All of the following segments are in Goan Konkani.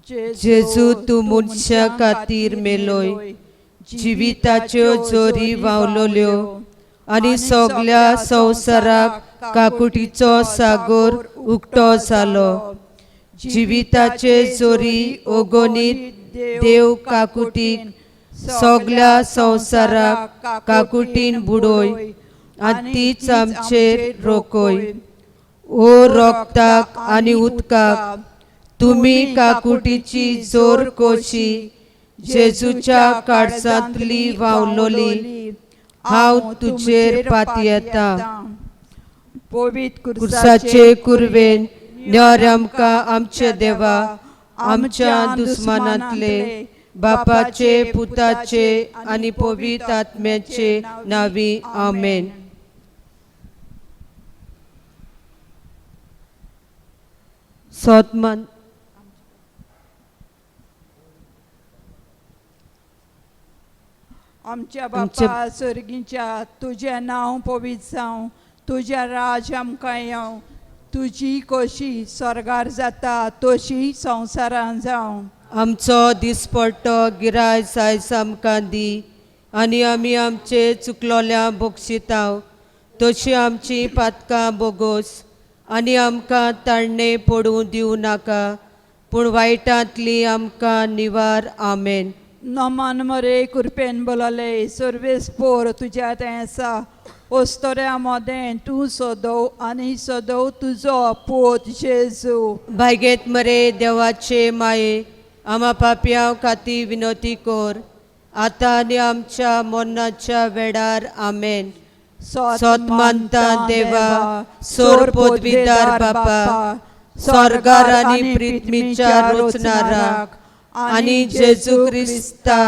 जेजू तूं मनशां खातीर मेलोय, जिविताच्यो जोरी व्हांवलोल्यो आनी सगल्या संवसाराक काकुटीचो सागोर उक्तो जालो। जिविताचे जोरी ओगोनीत देव काकुटीक सगल्या संवसाराक काकुटीन बुडोय आनी तीच आमचेर रोखय। ओ रोगताक आनी उदकाक तुमी काकुटीची जोर कोशी जेजूच्या काळजांतली व्हांवलोली हांव तुजेर पातयेता। कुर्साचे कुरवेन न्यार आमकां आमचे देवा आमच्या दुस्मानांतले बापाचे पुताचे आनी पवित्र आत्म्याचे नांवी आमेन। सोतमान आमच्या बापा स्वर्गीच्या तुझें नांव पवित्र जावं, तुजें राज आमकां येवं, तुजी कोशी स्वर्गार जाता तशी संवसारान जावं। आमचो दिसपट्टो गिराय आयज आमकां दी आनी आमी आमचे चुकलोल्या बक्षिताव तशी आमची पातकां बोगोस आनी आमकां ताळणे पडूं दिवं नाका पूण वायटांतली आमकां निवार आमेन। नमन मरे कृपेन बोलले सर्वेस पोर तुज्या तें आसा, ओस्तोऱ्या मोदें तूं सदो आनी सदो तुजो पोत जेजू। भायगेत मरे देवाचे माये आमा पापयां खातीर विनोती कोर आतां आनी आमच्या मरणाच्या वेळार आमेन। सोत मानता देवा सोर पदवीदार बापा स्वर्गार आनी पृथ्वीच्या रचणाराक आनी जेजू क्रिस्ता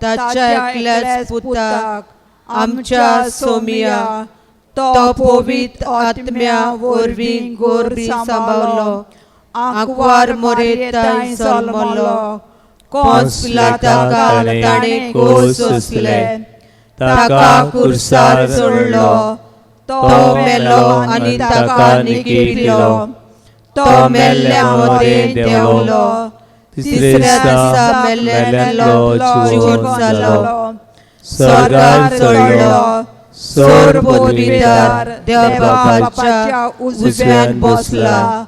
ताच्या एकल्याच पुताक आमच्या सोमिया तो पवित्र आत्म्या वरवीं गोरवी सांबाळलो आंकवार मोरेताय जल्मलो कोंस पिलाता ताणें कोस सोंसले ताका कुर्सार चडलो तो मेलो आनी ताका निकिलो तो मेल्ल्या मदें देंवलो तिसऱ्या दिसा मेल्ल्यांतलो जिवंत जालो स्वर्गार चडलो सोर पदवीदार देव बापाच्या उजव्यान बसला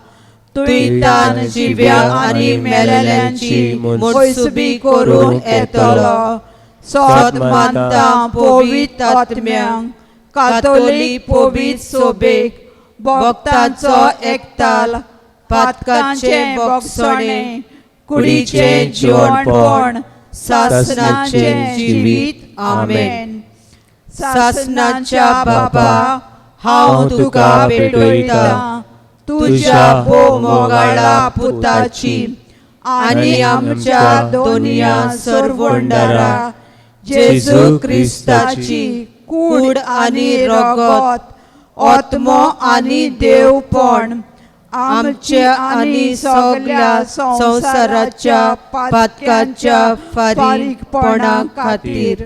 तुयतान जिव्या आनी मेल्ल्यांची मोसुबी करून येतलो। सोत मानता पवित्र आत्म्यांक कातोलीक पवित्र सोबेक भक्तांचो एकताल पातकाचें बोगसणें कुडीचें जिवणपण सासनाचें जिवीत आमेन। सासनाच्या बापा हांव तुका भेटयतां तुज्या भोव मोगाळा पुताची आनी आमच्या दोनया सरवंडारा जेजू क्रिस्ताची कूड आनी रगत आत्मो आनी देवपण आमच्या आनी सगल्या संवसाराच्या पातकाच्या फारीकपणा खातीर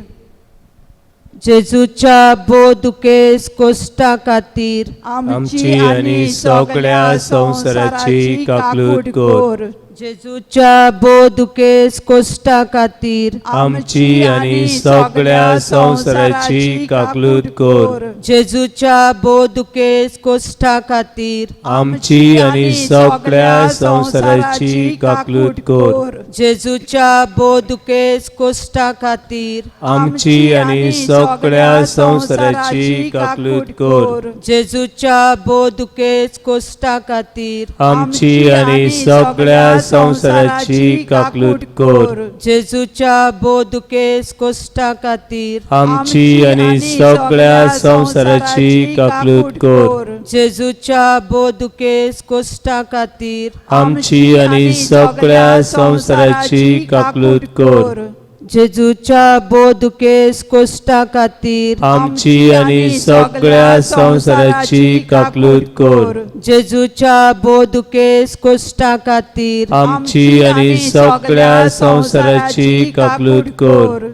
जेजूच्या भोव दुखेस कोश्टा खातीर आमची आनी सगळ्या संवसाराची काकलूट कर। जेजूच्या भोव दुखेस कोश्टा खातीर आमची आनी सगळ्या संवसाराची काकलूट कर। जेजूच्या भोव दुखेस कोश्टा खातीर आमची आनी सगळ्या संवसाराची काकलूट कर। जेजूच्या भोव दुखेस कोश्टा खातीर आमची आनी सगळ्या संवसाराची काकलूट कर। जेजूच्या भोव दुखेस कोश्टा खातीर आमची आनी सगळ्या संवसाराची काकलूट कर। जेजूच्या भोव दुखेस कोश्टा खातीर आमची आनी सगळ्या संवसाराची काकलूट कर। जेजूच्या भोव दुखेस कोश्टा खातीर आमची आनी सगळ्या संवसाराची काकलूट कर। जेजूच्या भोव दुखेस कोश्टा खातीर आमची आनी सगळ्या संवसाराची काकलूट कर। जेजूच्या भोव दुखेस कोश्टा खातीर आमची आनी सगळ्या संवसाराची काकलूट कर।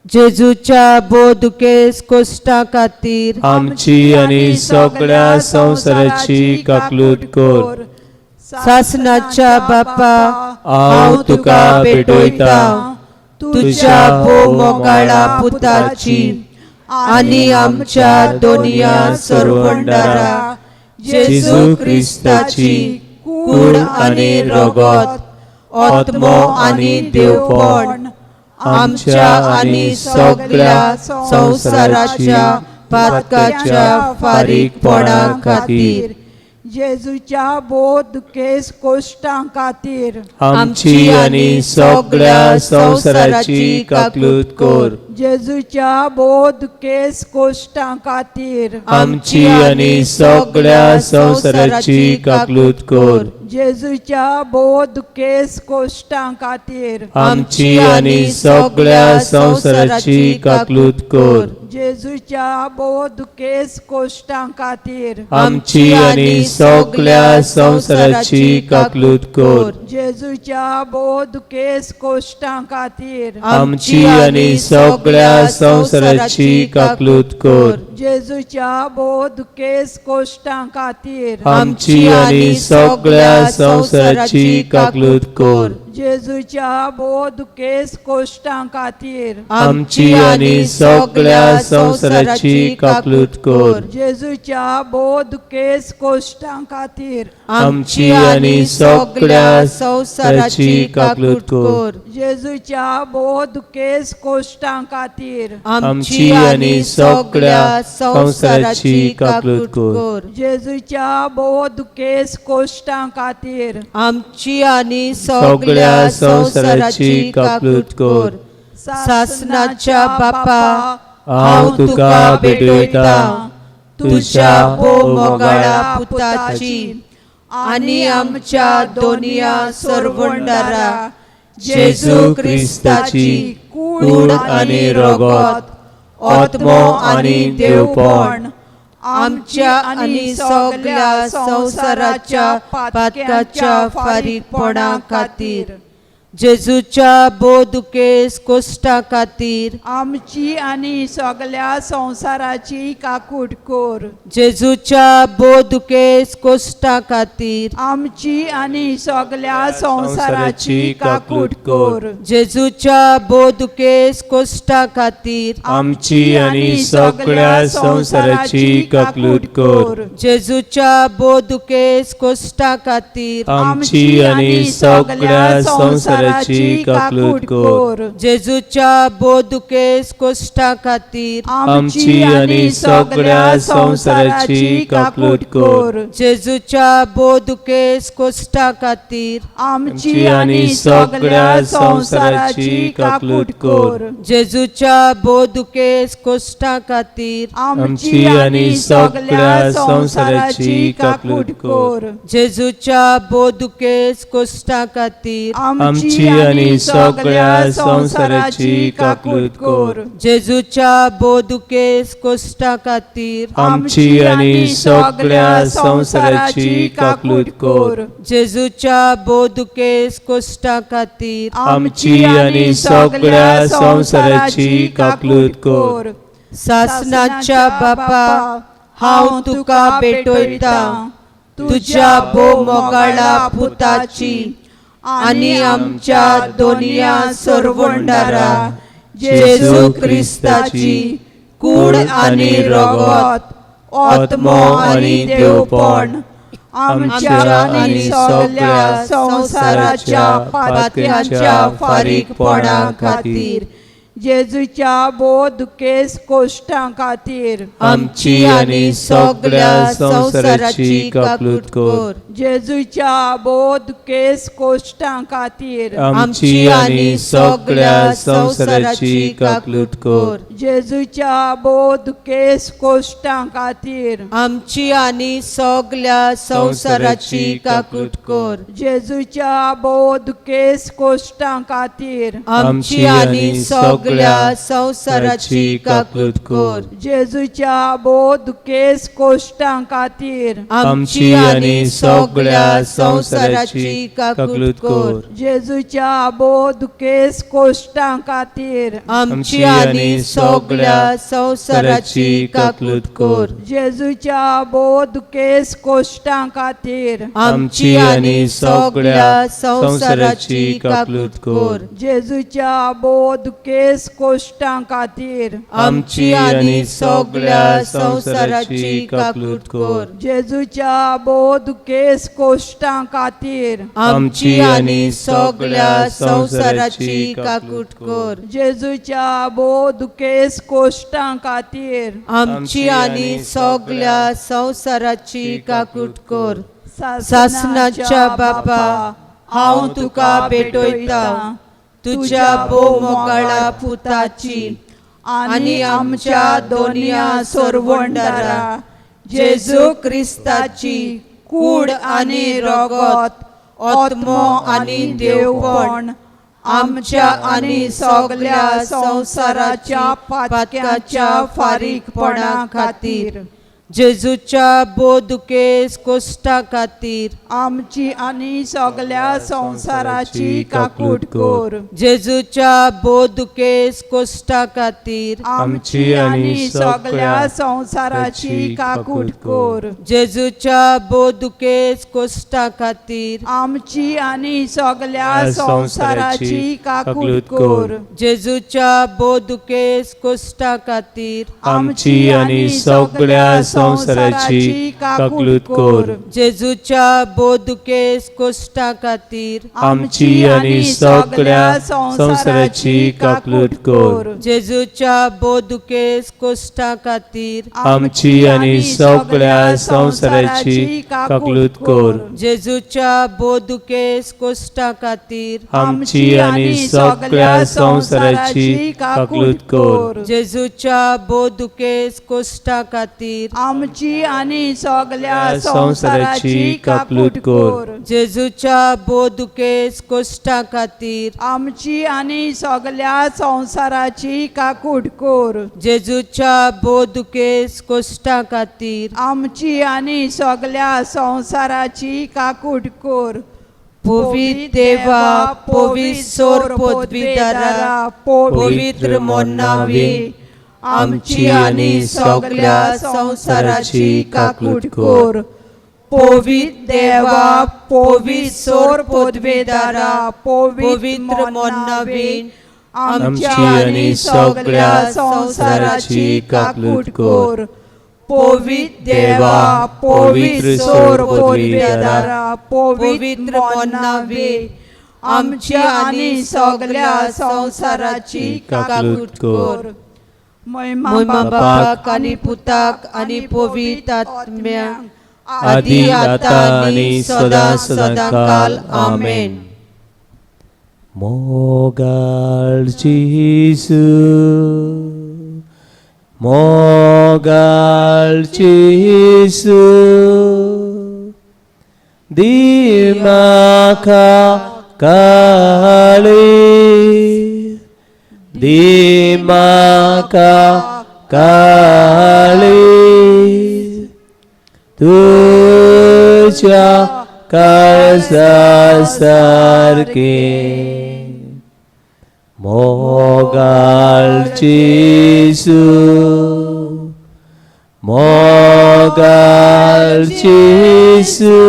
जेजूच्या भोव दुखेस कोश्टा खातीर आमची आनी सगळ्या संवसाराची काकलूट कर। सासनाच्या बापा, हांव तुका भेटयतां तुज्या भोव मोगाळा पुताची आनी आमच्या दोनया सरवंडारा जेजू क्रिस्ताची कूड आनी रगत, आत्मो आनी देवपण आमच्या आनी सगळ्या संवसाराच्या पातकाच्या फारीकपणा खातीर जेजूच्या भोव दुखेस कोश्टां खातीर आमची आनी सगळ्या संवसाराची काकलूत कर. जेजूच्या भोव दुखेस कोश्टां खातीर आमची आनी सगळ्या संवसाराची काकलूत कर. जेजूच्या भोव दुखेस कोश्टां खातीर आमची आनी सगळ्या संवसाराची काकलूत कर. जेजूच्या भोव दुखेस कोश्टां खातीर आमची आनी सगळ्या संवसाराची काकलूत कर. जेजूच्या भोव दुखेस कोश्टां खातीर आमची आनी सगळ्या संवसाराची काकलूत कर. जेजूच्या भोव दुखेस कोश्टां खातीर आमची आनी सगळ्या संवसाराची काकलूत कर. जेजूच्या भोव दुखेस कोश्टां खातीर आमची आनी सगळ्या संवसाराची काकलूत कर. जेजूच्या भोव दुखेस कोश्टां खातीर आमची आनी सगळ्या संवसाराची काकलूत कर. जेजूच्या भोव दुखेस कोश्टां खातीर आमची आनी सगळ्या संवसाराची काकलूत कर. जेजूच्या भोव दुखेस कोश्टां खातीर आमची आनी सगळ्या संवसाराची काकलूत कर. सासनाच्या बापा, हांव तुका भेटयतां तुज्या भोव मोगाळा पुताची आनी आमच्या दोनया सरवंडारा जेजू क्रिस्ताची कूड आनी रगत, आत्मो आनी देवपण आमच्या आनी सगळ्या संवसाराच्या पातकाच्या फारीकपणा खातीर जेजूच्या भोव दुखेस कोश्टा खातीर आमची आनी सगळ्या संवसाराची काकूट कर. जेजूच्या भोव दुखेस कोश्टा खातीर आमची आनी सगळ्या संवसाराची काकूट कर. जेजूच्या भोव दुखेस कोश्टा खातीर आमची आनी सगळ्या संवसाराची काकलूत कर. जेजूच्या भोव दुखेस कोश्टा खातीर आमची आनी सगळ्या संवसाराची काकलूत कर. जेजूच्या भोव दुखेस कोश्टा खातीर आमची आनी सगळ्या संवसाराची काकलूत कर. जेजूच्या भोव दुखेस कोश्टा खातीर आमची आनी सगळ्या संवसाराची काकूट कर. जेजूच्या भोव दुखेस कोश्टा खातीर आमची आनी सगळ्या संवसाराची काकूट कर. जेजूच्या भोव दुखेस कोश्टा खातीर आमची आनी सगळ्या संवसाराची काकलूत कर. जेजूच्या भोव दुखेस कोश्टा खातीर आमची आनी सगळ्या संवसाराची काकलूत कर. जेजूच्या भोव दुखेस कोश्टा खातीर आमची आनी सगळ्या संवसाराची काकलूत कर. सासनाच्या बापा, हांव तुका भेटयतां तुज्या भोव मोगाळा पुताची आनी आमच्या दोनया सरवंडारा जेजू क्रिस्ताची कूड आनी रगत, आत्मो आनी देवपण आमच्या आनी सगळ्या संवसाराच्या पातकाच्या फारीकपणा खातीर जेजूच्या भोव दुखेस कोश्टां खातीर आमची आनी सगळ्या संवसाराची काकलूत कर. जेजूच्या भोव दुखेस कोश्टां खातीर आमची आनी सगळ्या संवसाराची काकलूत कर. जेजूच्या भोव दुखेस कोश्टां खातीर आमची आनी सगळ्या संवसाराची काकूट कर. जेजूच्या भोव दुखेस कोश्टां खातीर आमची आनी सगळ्या सगळ्या संवसाराची काकूत कर. जेजूच्या भोव दुखेस कोश्टां खातीर आमची आनी सगळ्या संवसाराची काकूत कर. जेजूच्या भोव दुखेस कोश्टां खातीर आमची आनी सगळ्या संवसाराची काकूत कर. जेजूच्या भोव दुखेस कोश्टां खातीर आमची आनी सगळ्या संवसाराची काकूत कर. जेजूच्या भोव दुखेस कोश्टां खातीर आमची आनी सगळ्या संवसाराची काकूत कर. जेजूच्या भोव दुखेस कोश्टां खातीर आमची आनी सगळ्या संवसाराची काकूत कर. जेजूच्या भोव दुखेस कोश्टां खातीर आमची आनी सगळ्या संवसाराची काकूत कर. सासनाच्या बापा, हांव तुका भेटयता तुज्या भोव मोगाळा पुताची आनी आमच्या दोनया सोरवंडारा जेजू क्रिस्ताची कूड आनी रगत, आत्मो आनी देवपण आमच्या आनी सगळ्या संवसाराच्या पातक्याच्या फारीकपणा खातीर जेजूच्या भोव दुखेस कोश्टा खातीर आमची आनी सगळ्या संवसाराची काकूट कर. जेजूच्या भोव दुखेस कोश्टा खातीर आमची आनी सगळ्या संवसाराची काकूट कर. जेजूच्या भोव दुखेस कोश्टा खातीर आमची आनी सगळ्या संवसाराची काकूट कर. जेजूच्या भोव दुखेस कोश्टा खातीर आमची आनी सगळ्या संवसाराची काकूट कर. जेजूच्या भोव दुखेस कोश्टा खातीर आमची आनी सगळ्या संवसाराची काकूट कर. जेजूच्या भोव दुखेस कोश्टा खातीर आमची आनी सगळ्या संवसाराची काकूट कर. जेजूच्या भोव दुखेस कोश्टा खातीर आमची आनी सगळ्या संवसाराची काकूट कर. जेजूच्या भोव दुखेस कोश्टा खातीर आमची आनी सगळ्या संवसाराची काकूट कर. जेजूच्या भोव दुखेस कोश्टा खातीर आमची आनी सगळ्या संवसाराची काकूट कर. जेजूच्या भोव दुखेस कोश्टा खातीर आमची आनी सगळ्या संवसाराची काकूट कर. पवित्र देवा, पवित्र सोर पदवीदारा, पवित्र मोन्नावी, आमची आनी सगळ्या संवसाराची काकूट कर. पवित्र देवा, पवित्र सोर पदवीदारा, पवित्र मोन्नावी, आमची आनी सगळ्या संवसाराची काकूट कर. पवित्र देवा, पवित्र सोर पदवीदारा, पवित्र मोन्नावी, आमची आनी सगळ्या संवसाराची काकूट कर. महिमा महिमा बापाक आनी पुताक आनी पवित्र आत्म्याक, आदी आता आनी सदा सदांकाल. आमेन. मोगाळ जेजू, मोगाळ जेजू, दी म्हाका काळी, दी म्हाका काळी, तुझ्या काळजा सारखे. मोगाळ जेजू, मोगाळ जेजू,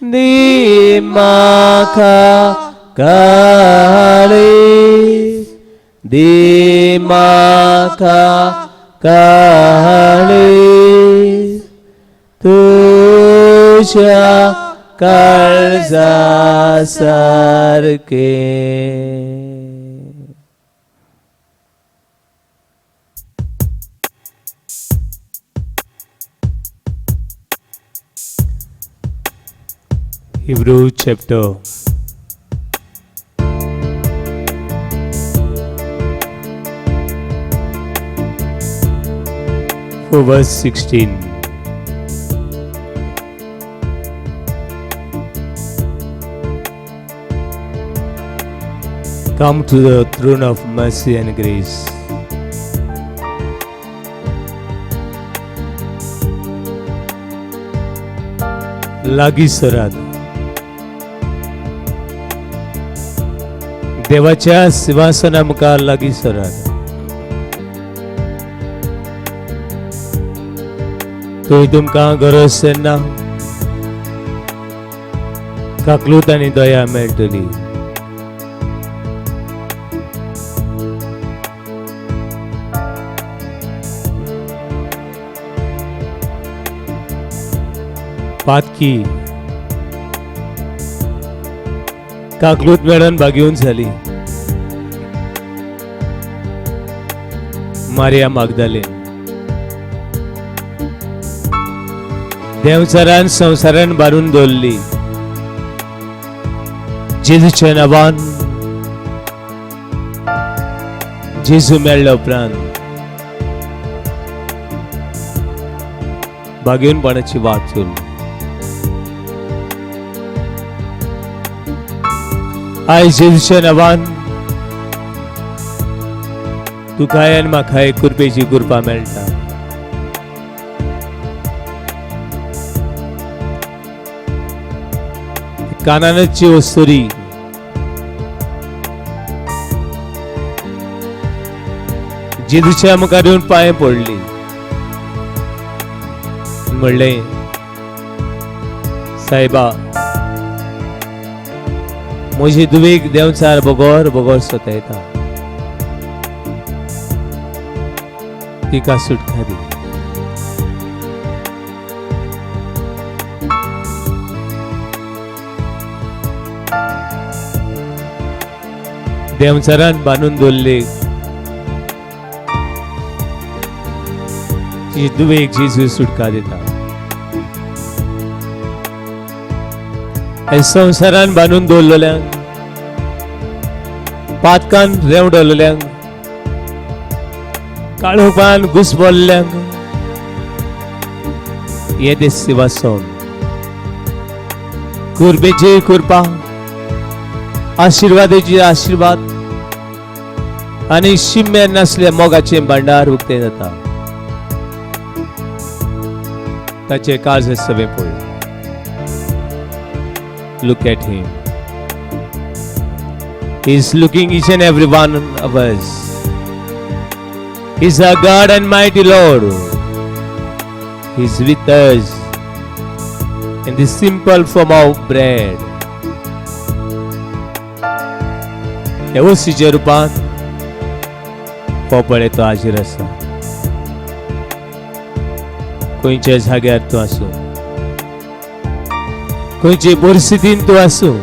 दी म्हाका काळी, दी म्हाका काळी, तुझ्या काळजा सारखे. Hebrew chapter 4 verse 16. Come to the throne of mercy and grace. लागीं सरात, देवाच्या सिंहासना मुखार लागीं सरात. थंय तुमकां गरज तेन्ना काकलूत आनी दया मेळटली. पातकी काकलूत मेळून भागीवन जाली. मारिया मागदालेन देंवचारान संवसारान बांदून दवरली. जेजूच्या नांवान जेजू मेळ्ळ्या उपरांत भागेवनपणाची वाट चल्ली. आयज जेजूच्या नांवान तुकाय आनी म्हाकाय कृपेची कृपा मेळटा. कानानाची वस्तुरी जेजूच्या मुखार येवन पांय पडली. म्हणलें, सायबा, म्हजी धुवेक देंवचार बगर बगर सतायता, तिका सुटका दी. देंवचारान बांदून दवरली तिची धुवेक जेजू सुटका दिता. संवसारान बांदून दवरलेल्यांक, पातकान रेंवडवलेल्यांक, काळोखान घुसबल्ल्यांक हें तें सिंहासन. कृपेची कृपा, आशिर्वादाची आशिर्वाद आनी शिम्या नासल्या मोगाचें भांडार उक्तें जाता. ताचें काळज सगळें पळय. Look at him. He is looking each and every one of us. He is our God and mighty Lord. He is with us in this simple form of bread. ह्या वस्तीच्या रुपान हो पळय तो हाजीर आसा. खंयच्या जाग्यार तूं आसूं, खंयचे परिस्थितीन तूं आसूं,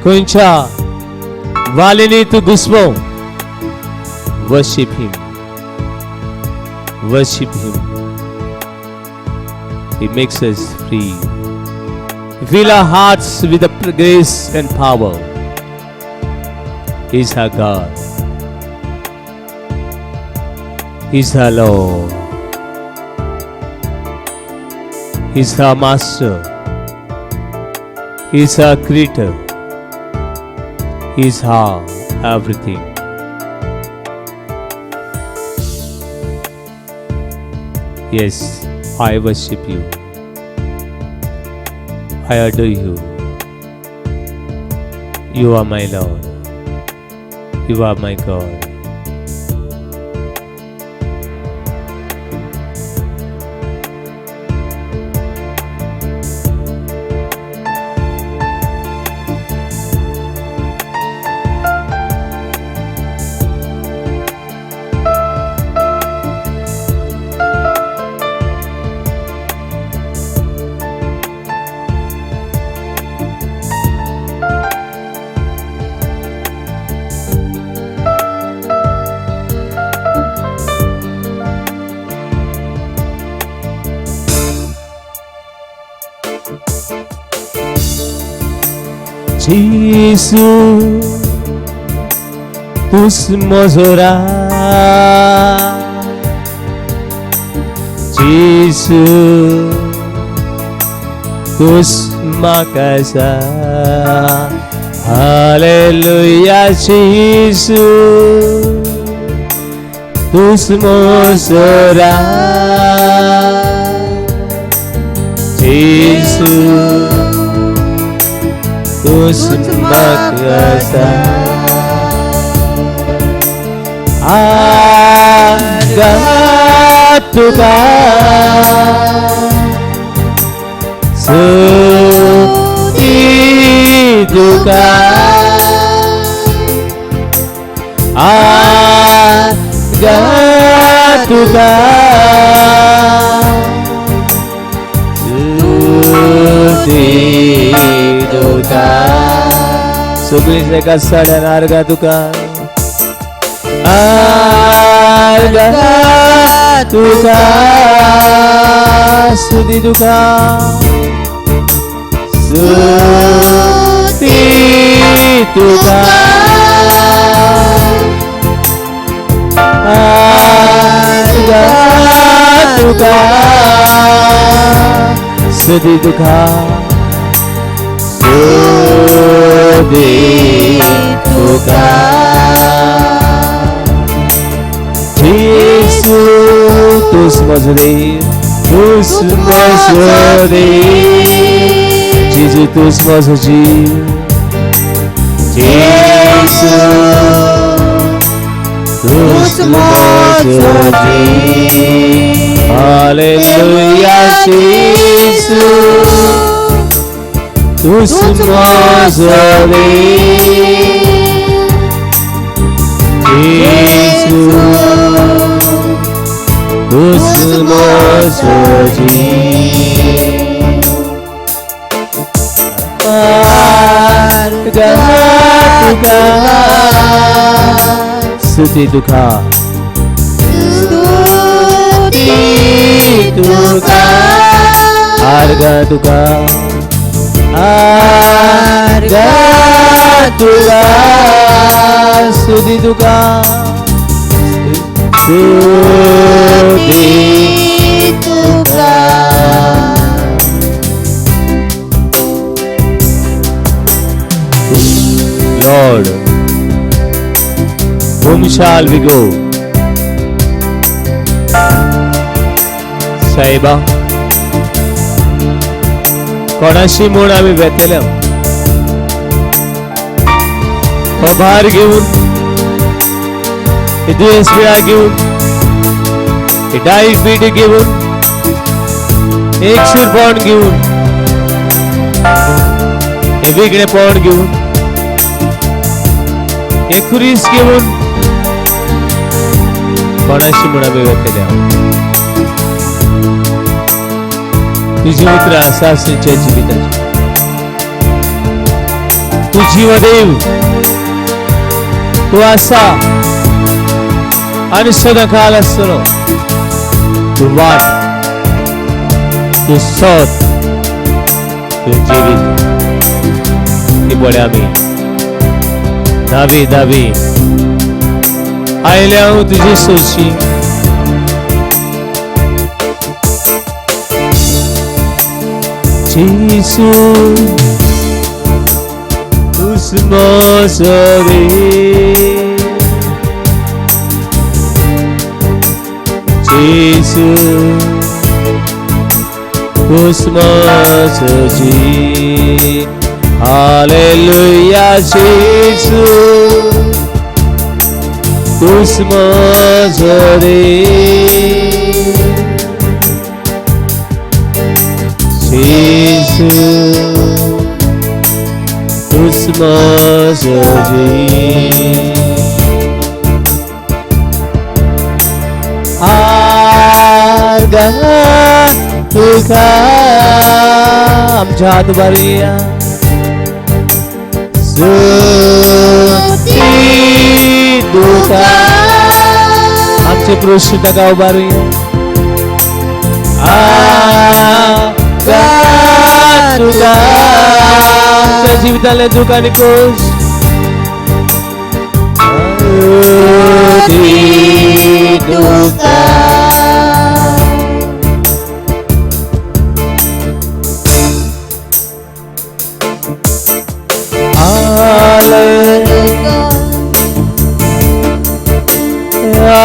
खंयच्या वालींनी तूं घुसपो, worship him, worship him. He makes us free. Fill our hearts with the grace and power. He is our God. He is our Lord. He is our Master. He is our Creator. He is our everything. Yes, I worship you. I adore you. You are my Lord. You are my God. Gesù, tu mozora. Gesù, tu makasa. Hallelujah जेजू तूंच म्हजो राज जेजू तूंच म्हाका आर्गां तुका स्तुती तुका आर्गां तुका स्तुती तुका. सगळीं एका साड्यान आर्गां तुका आर्गां तुका स्तुती तुका स्तुती तुका आर्गां तुका स्तुती तुका स्तुती तुका. जेजू तूंच म्हजो देव तूंच म्हजो देव जेजू तूंच म्हजो जीव जेजू तूंच म्हजो जीव. हालेलुया जेजू तूंच म्हजो देव जेजू तूंच म्हजो जीव. आर्गां तुका स्तुती तुका स्तुती तुका आर्गां तुका आर्गां तुका स्तुती तुका स्तुती तुका. Lord, whom shall we go? साहेबा कोणाशी म्हूण आमी वेतले हो भार घेवन हे दुयेंस पिळा घेवन हे डायबिटी घेवन एकसूरपण घेवन हे वेगळेपण घेवन हे खुरीस घेवन कोणाशी म्हूण आमी वेतले. तुजी उतरां आसा तुमच्या जिविताची. तूं जीव देव तूं आसा आनी सदां काल आसतलो. तूं वाट तूं सत तूं जिवीत. ती पळय आमी धावी धावी आयल्या हांव तुजी सोशी. जेजू तूंच म्हजो देव जेजू तूंच म्हजो जीव. हालेलुया जेजू तूंच म्हजो देव जेजू तूंच म्हजो जीव. आर्गां तुका आमच्या हात उबारुया स्तुती तुका आमचे प्रश्न ताका उबारुया. आर्गां तुका आमच्या जिवितांतलें दुख आनी खोस स्तुती तुका.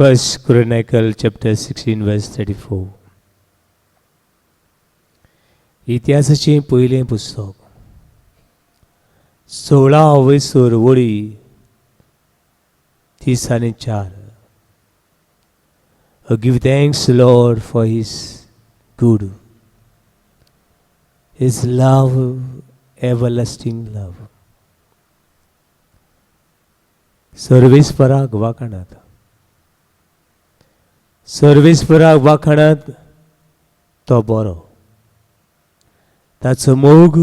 First Chronicle chapter 16 verse 34. इतिहासाचें पयलें पुस्तक 16 वयसर वळी 34. Give thanks Lord for his good, his love, everlasting love. सर्वेस्पराक वाखाणात, सर्वेस्पराक वाखाणात, तो बरो, ताचो मोग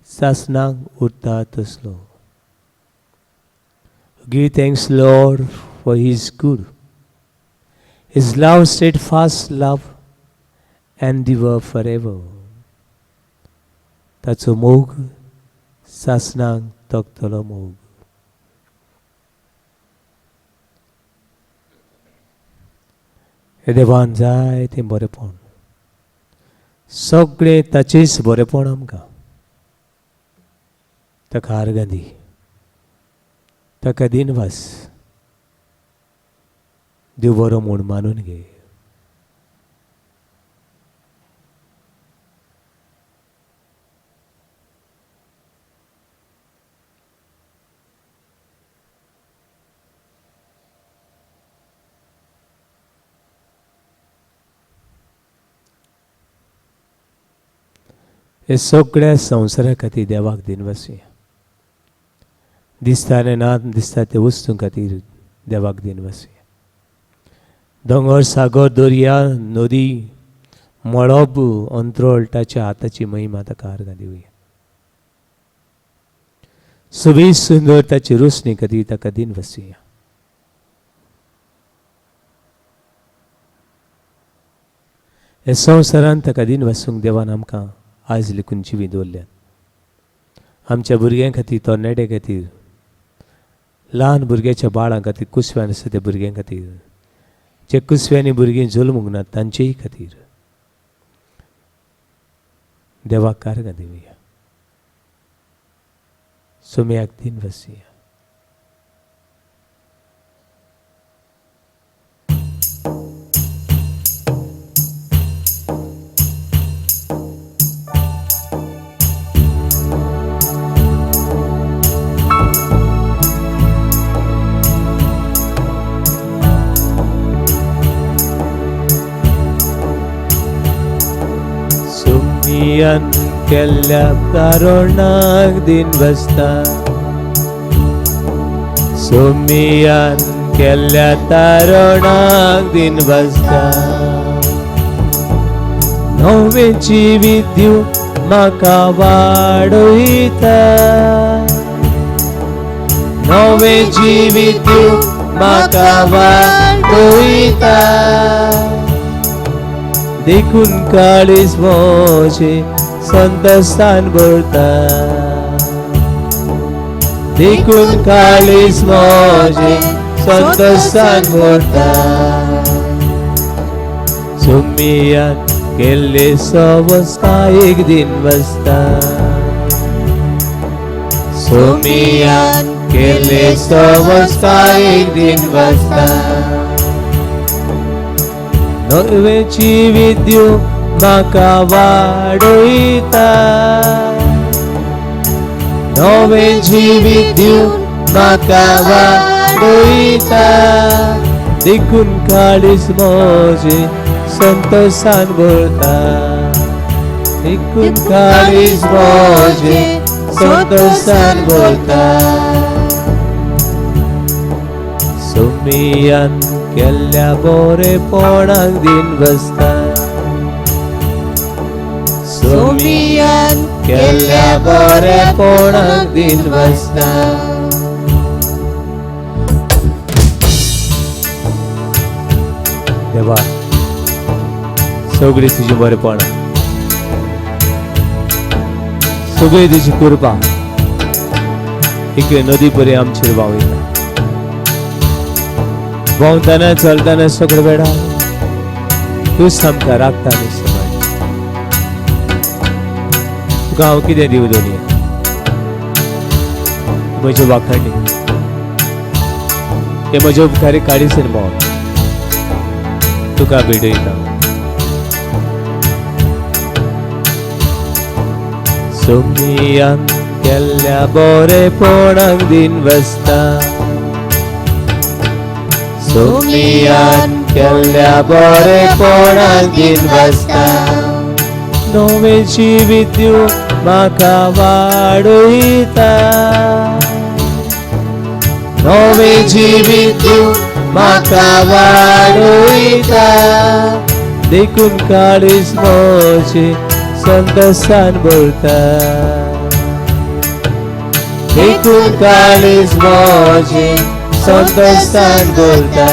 सासणाक उरता तसलो. Give thanks Lord for his good, his love, steadfast love endure forever. ताचो मोग सासणाक तगतलो मोग. हे देवान जाय तें बरेंपण, सगळें ताचेंच बरेंपण आमकां. ताका आर्गां दी, ताका दिनवास, देव बरो म्हूण मानून घे. हे सगळ्या संवसारा खातीर देवाक दिनवासुया. दिसता आनी ना दिसता त्या वस्तूं खातीर देवाक दिनवासुया. दोंगर, सागर, दर्या, नदी, मळब, अंत्रोळ ताच्या हाताची महिमा ताका आर्गां दिवया. सोबीत सुंदर ताची रोशणी खातीर ताका दिनवासुया. हे संवसारान ताका दिनवासूंक देवान आमकां आयज लेखून जिवी दवरल्यात. आमच्या भुरग्यां खातीर, तरणाट्यां खातीर, ल्हान भुरग्याच्या बाळां खातीर, कुसव्यान आसा त्या भुरग्यां खातीर, जे कुसव्यांनी भुरगीं जल्मूंक ना तांचेय खातीर देवाक आर्गां दिवया. सोम्याक दिनवासुया. सोमियान केल्ल्या कारणाक दिनवासता, सोमियान केल्ल्या तारणाक दिनवासता. नवें जिवीत दिवन म्हाका वाडयता, नवें जिवीत दिवन म्हाका वाडयता. देखून काळीज म्हजें संतोशान भरता, देखून काळीज म्हजें संतोशान भरता. सोमियान केल्ले सवस्ता एक दिनवासता, सोमियान केल्ले सवस्ता एक दिनवासता. नवें जिवीत दिवन म्हाका वाडयता, नवें जिवीत दिवन म्हाका वाडयता. देखून काळीज म्हजें संतोशान भरता, देखून काळीज म्हजें संतोशान भरता. सोमियान केल्ल्या बरेपणाक दिनवासता, सोमियान केल्ल्या बरेपणाक दिनवासता. देवा सगळी तुजी बरेपणां, सगळी तुजी कृपा इकडे नदी परी आमचेर व्हांवयता. भोंवतना चलतना सगळे वेळा तूं आमकां राखता आनी सांबाळटा. तुका हांव कितें दिवं दोनया, म्हजी वाखाणी. हे म्हजे उपकारी काडीस मन तुका भेटयता. सोमियान केल्ल्या बरेपणाक दिन वसता, सोमियान केल्ल्या बरेपणाक दिन वसता, नवें जिवीत दिवन म्हाका वाडयता, नवें जिवीत दिवन म्हाका वाडयता, देखून काळीज म्हजें संतोशान भरता, देखून काळीज म्हजें संतोशान भरता.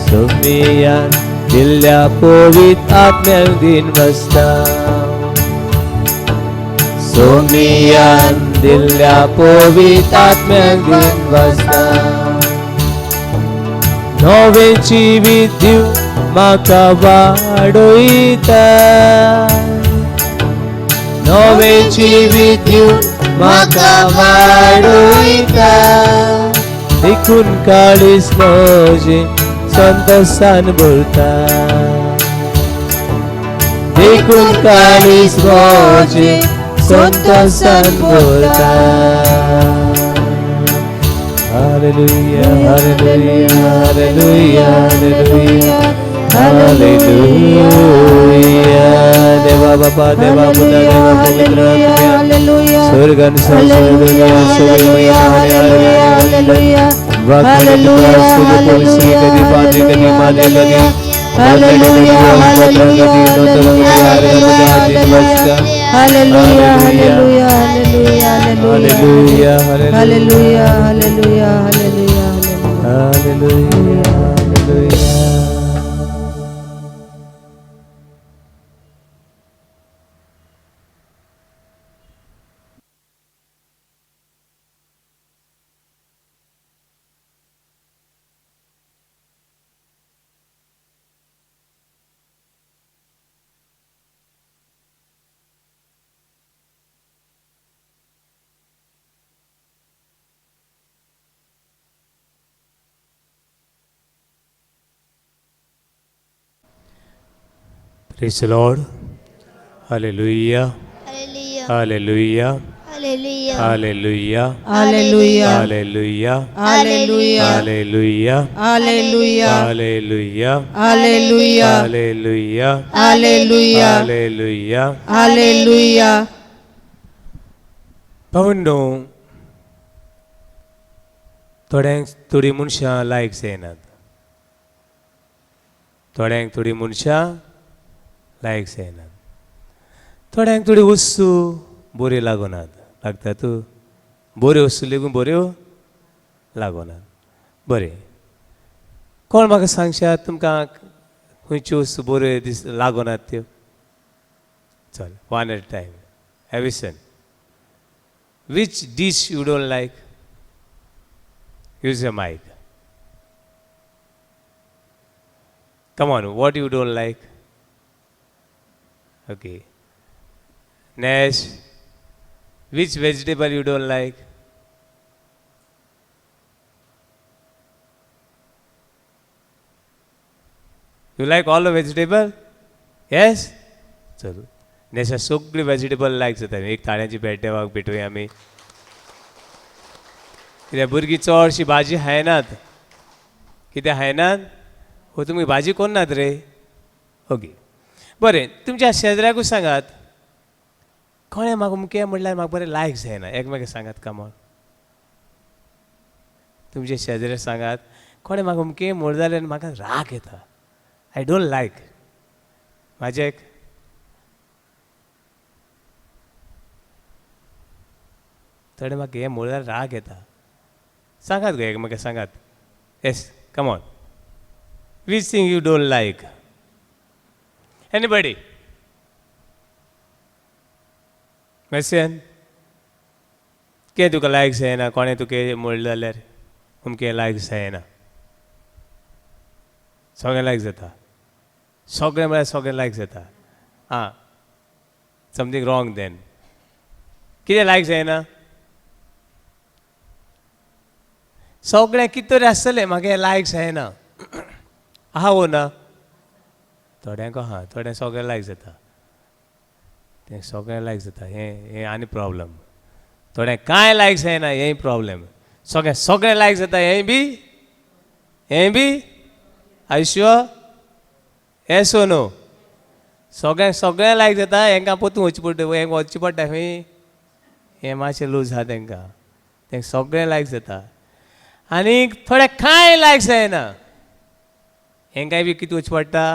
सोमियान दिल्ल्या पवित्र आत्म्याक दिन वसता, सोमियान दिल्ल्या पवित्र आत्म्याक दिन वसता, नवें जिवीत दिवन म्हाका वाडयता, नवें जिवीत दिवन म्हाका वाडयता, देखून काळीज म्हजें संतोशान भरता, देखून काळीज म्हजें संतोशान भरता. Hallelujah, hallelujah, hallelujah, hallelujah, hallelujah. देवा बापा, देवा पुता, देवा पवित्र आत्म्या, स्वर्ग आणि संसार दुनिया सगळी महिमा आणि वाखाणे तुका स्तुती पवित्र कधी पाद्री कधी माद्री कधी hallelujah, hallelujah, hallelujah, hallelujah, hallelujah, hallelujah, hallelujah, hallelujah. Praise the Lord. Hallelujah. Hallelujah. Hallelujah. Hallelujah. Hallelujah, hallelujah. Hallelujah, hallelujah. Hallelujah, hallelujah. Hallelujah, hallelujah. Hallelujah, hallelujah. Hallelujah. भावंडो, थोड्यांक थोडीं मनशां लायक जायनात, थोड्यांक थोडीं मनशां लायक जायनात, थोड्यांक थोडी वस्तू बऱ्यो लागनात, लागता तूं बऱ्यो वस्तू लेगून बऱ्यो लागनात. बरें, कोण म्हाका सांगशात तुमकां खंयच्यो वस्तू बऱ्यो दीस लागनात त्यो? चल, one at time. Evison, which dish you don't like? Use a mic. Come on, what you don't like? Okay. Nash, which vegetable you don't like? You like all the vegetable? Yes? चलो, नेशा सगळी वेजिटेबल लायक जाता. एक ताळ्यांची भेट देवाक भेटूया आमी. कित्याक भुरगीं चडशी भाजी खायनात. कितें खायनात? हो तुमी भाजी कोन्नात रे? ओके, बरें, तुमच्या शेजऱ्याकूच सांगात, कोणें म्हाका मुखे म्हणल्यार म्हाका बरें लायक जायना. एकमेकाक सांगात, कमॉन, तुमच्या शेजऱ्याक सांगात, कोणें म्हाका मुखे म्हण जाल्यार म्हाका राग येता, I don't like. म्हाजें एक थोडें म्हाका हें म्हण जाल्यार राग येता. सांगात गो एकमेकाक सांगात. Yes, come on, which thing you don't like? Anybody? Messian, कितें तुका लायक जायना? कोणें तुका म्हणलें जाल्यार अमकें लायक जायना? सगळें लायक जाता, सगळें म्हळ्यार सगळें लायक जाता. आं, समथींग रॉंग then. कितें लायक जायना? सगळें कितें तरी आसतलें म्हाका हें लायक जायना. आहा वो ना? थोड्यांक आहा, थोड्यांक सगळें लायक जाता, तें सगळें लायक जाता. हें हें आनी प्रॉब्लम. थोड्यांक कांय लायक जायना, हेंय प्रॉब्लम. सगळें सगळें लायक जाता, हेंय बी, हेंय बी. आयुश्य हें सोनो सगळें सगळें लायक जाता. हेंकां पोतून वचचें पडटा, हेंकां वचचें पडटा खंय, हें मातशें लूज आहा तेंकां, तें सगळें लायक जाता. आनी थोडें कांय लायक जायना, हेंकांय बी कितें वचचें पडटा,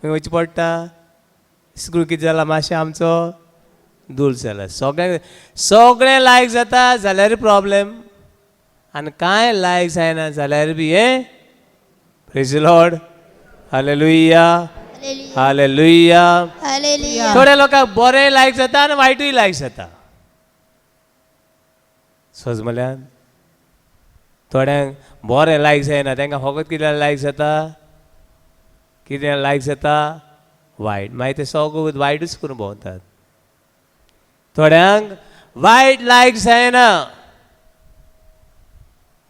खंय वचचें पडटा. स्क्रू कितें जाला मातशें आमचो दूर जाला. सगळें सगळें लायक जाता जाल्यार प्रॉब्लेम, आनी कांय लायक जायना जाल्यार बी हें. Praise Lord, hallelujah, hallelujah. थोड्या लोकांक बरें लायक जाता आनी वायटूय लायक जाता. सज म्हळ्यार थोड्यांक बरें लायक जायना, तांकां फकत कितें लायक जाता, कितें लायक जाता, वायट. मागीर ते सगळें वायटूच करून भोंवतात. थोड्यांक वायट लायक जायना,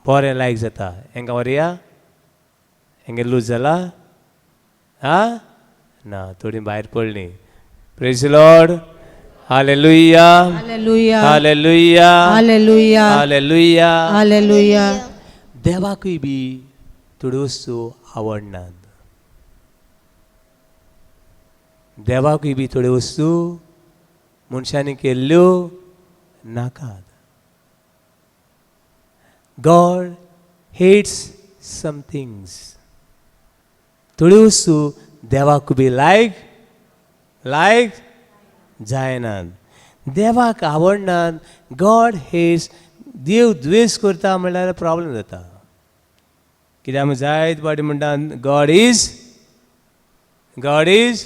बरें लायक जाता. हेंकां व्हरया, हेंगे लूज जाला हा ना, थोडीं भायर पडलीं. Praise Lord, hallelujah, hallelujah, hallelujah, hallelujah, hallelujah, hallelujah. देवाकूय बी थोड्यो वस्तू आवडनात, देवाकूय बी थोड्यो वस्तू मनशांनी केल्ल्यो नाकात. God hates some things. थोड्यो वस्तू देवाक बी लायक लायक जायनात, देवाक आवडनात. गॉड हेट्स, देव द्वेश करता म्हणल्यार प्रॉब्लम जाता. कित्याक आमी जायत फावटी म्हणटा गॉड is, God is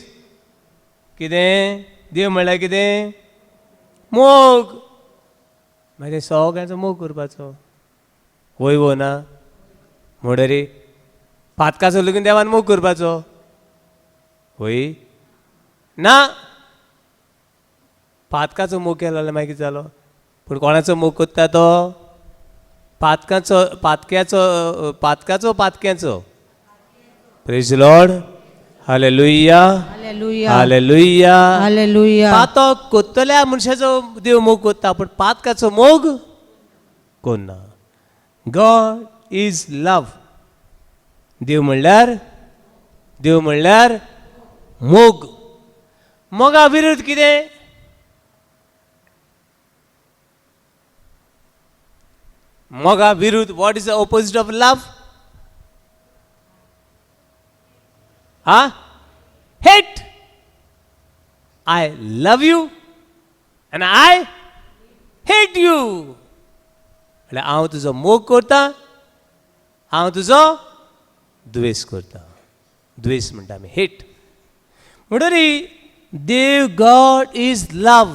कितें, देव म्हणल्यार कितें, मोग. मागीर सगळ्यांचो मोग करपाचो, वय वो ना म्हणटरी पातकाचो लगीन देवान मोग करपाचो, वय ना. पातकाचो मोग केलो जाल्यार मागीर कितें जालो? पूण कोणाचो मोग करता तो? पातकाचो, पातक्याचो, पातकाचो, पातक्याचो. Praise Lord, hallelujah, hallelujah, hallelujah, hallelujah. पातक कोत्तल्या मनशाचो देव मोग करता, पूण पातकाचो मोग कोन्ना. गॉड is love. देव म्हणल्यार, देव म्हणल्यार मोग. मोगा विरुद्ध कितें? मोगा विरुद्ध, what is the opposite of love? हा, hate. I love you and I hate you. म्हणल्यार हांव तुजो मोग करता, हांव तुजो द्वेश करता. द्वेश म्हणटा आमी, हेट. म्हणटरी देव, God is love.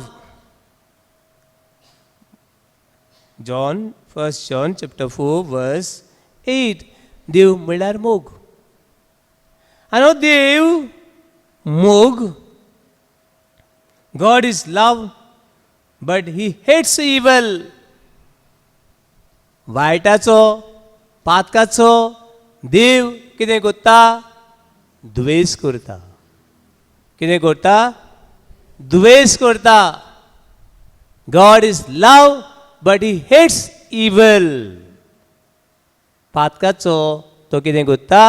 John, first John chapter 4 verse 8. देव म्हणल्यार मोग, आनी हो देव मोग. God is love but he hates evil. वायटाचो, पातकाचो देव कितें करता? द्वेश करता. कितें करता? द्वेश करता. God is love but he hates evil. पातकाचो तो कितें करता?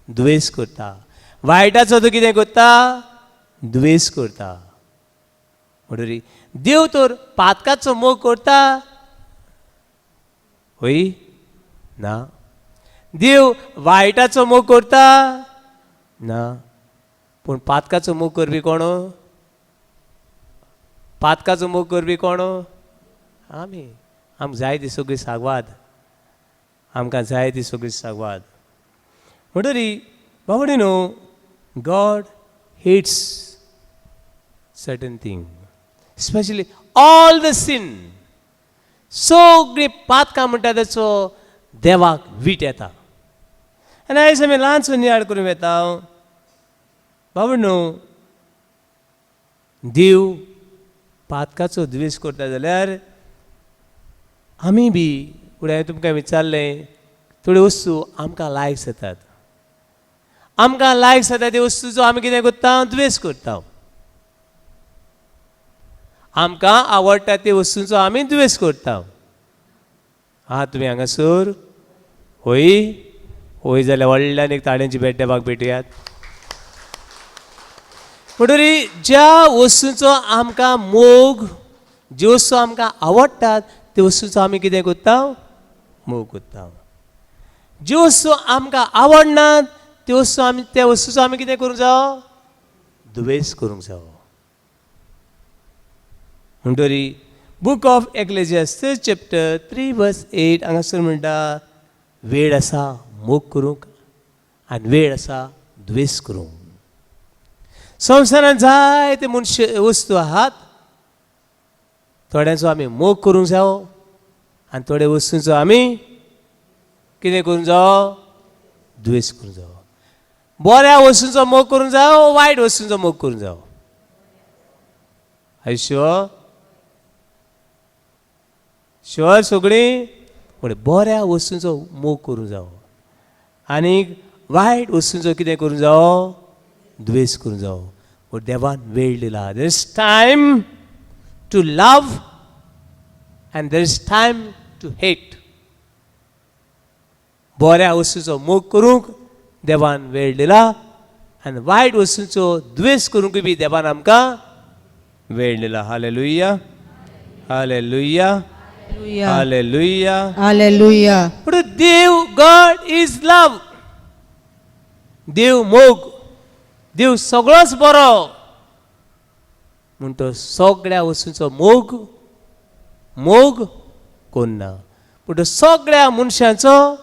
द्वेश करता. वायटाचो तो कितें करता? द्वेश करता. म्हणटरी देव तर पातकाचो मोग करता हय ना? देव वायटाचो मोग करता ना? पूण पातकाचो मोग करपी कोण? पातकाचो मोग करपी कोण? आमी. आमकां जाय ती सगळी सागवाद, आमकां जाय ती सगळी सागवाद. म्हणटरी बाबडी न्हू, God hates certain thing, specially all the sin. सगळीं पातकां म्हणटा तेचो देवाक वीट येता. आनी आयज आमी ल्हानसो नियाळ करून वेता. बाबा न्हू, देव पातकाचो द्वेश करता जाल्यार आमी बी फुडें हांवें तुमकां विचारलें, थोड्यो वस्तू आमकां लायक जातात, आमकां लायक जाता त्यो वस्तूचो आमी कितें करता, द्वेश करता. आमकां आवडटा ते वस्तूंचो आमी द्वेश करता. आहा तुमी हांगासर? होय होय जाल्यार व्हडल्यान एक ताळ्यांची भेट देवाक भेटयात. म्हणटरी ज्या वस्तूंचो आमकां मोग, ज्यो वस्तू आमकां आवडटात त्यो वस्तूंचो आमी कितें करता, मोग करता. ज्यो वस्तू आमकां आवडनात त्यो वस्तू आमी, त्या वस्तूचो आमी कितें करूंक जावो, दुवेस करूंक जावो. म्हणटरी book of Ecclesiastes chapter 3 verse 8 हांगासर म्हणटा, वेळ आसा मोग करूंक आनी वेळ आसा द्वेस करूंक. संवसारांत जायते मनशे वस्तू आहात, थोड्यांचो आमी मोग करूंक जावो आनी थोड्या वस्तूंचो आमी कितें करूंक जावो, द्वेस करूंक जावो. बऱ्या वस्तूंचो मोग करूंक जावो, वायट वस्तूंचो मोग करूंक जावो. I sure? शुअर सगळीं? पूण बऱ्या वस्तूंचो मोग करूंक जावो आनी वायट वस्तूंचो कितें करूंक जावो, द्वेस करूंक जावो. पूण देवान वेळ दिला. There is time to love and there is time to hate. बऱ्या वस्तूचो मोग करूंक देवान वेळ दिला आनी वायट वस्तूंचो द्वेस करूंकय बी देवान आमकां वेळ दिला. Hallelujah, hallelujah, hallelujah. हालेलुया. पूण देव, गॉड is love. देव मोग, देव सगळोच बरो, म्हूण तो सगळ्या वस्तूंचो मोग मोग कोन्ना. पूण तो सगळ्या मनशांचो,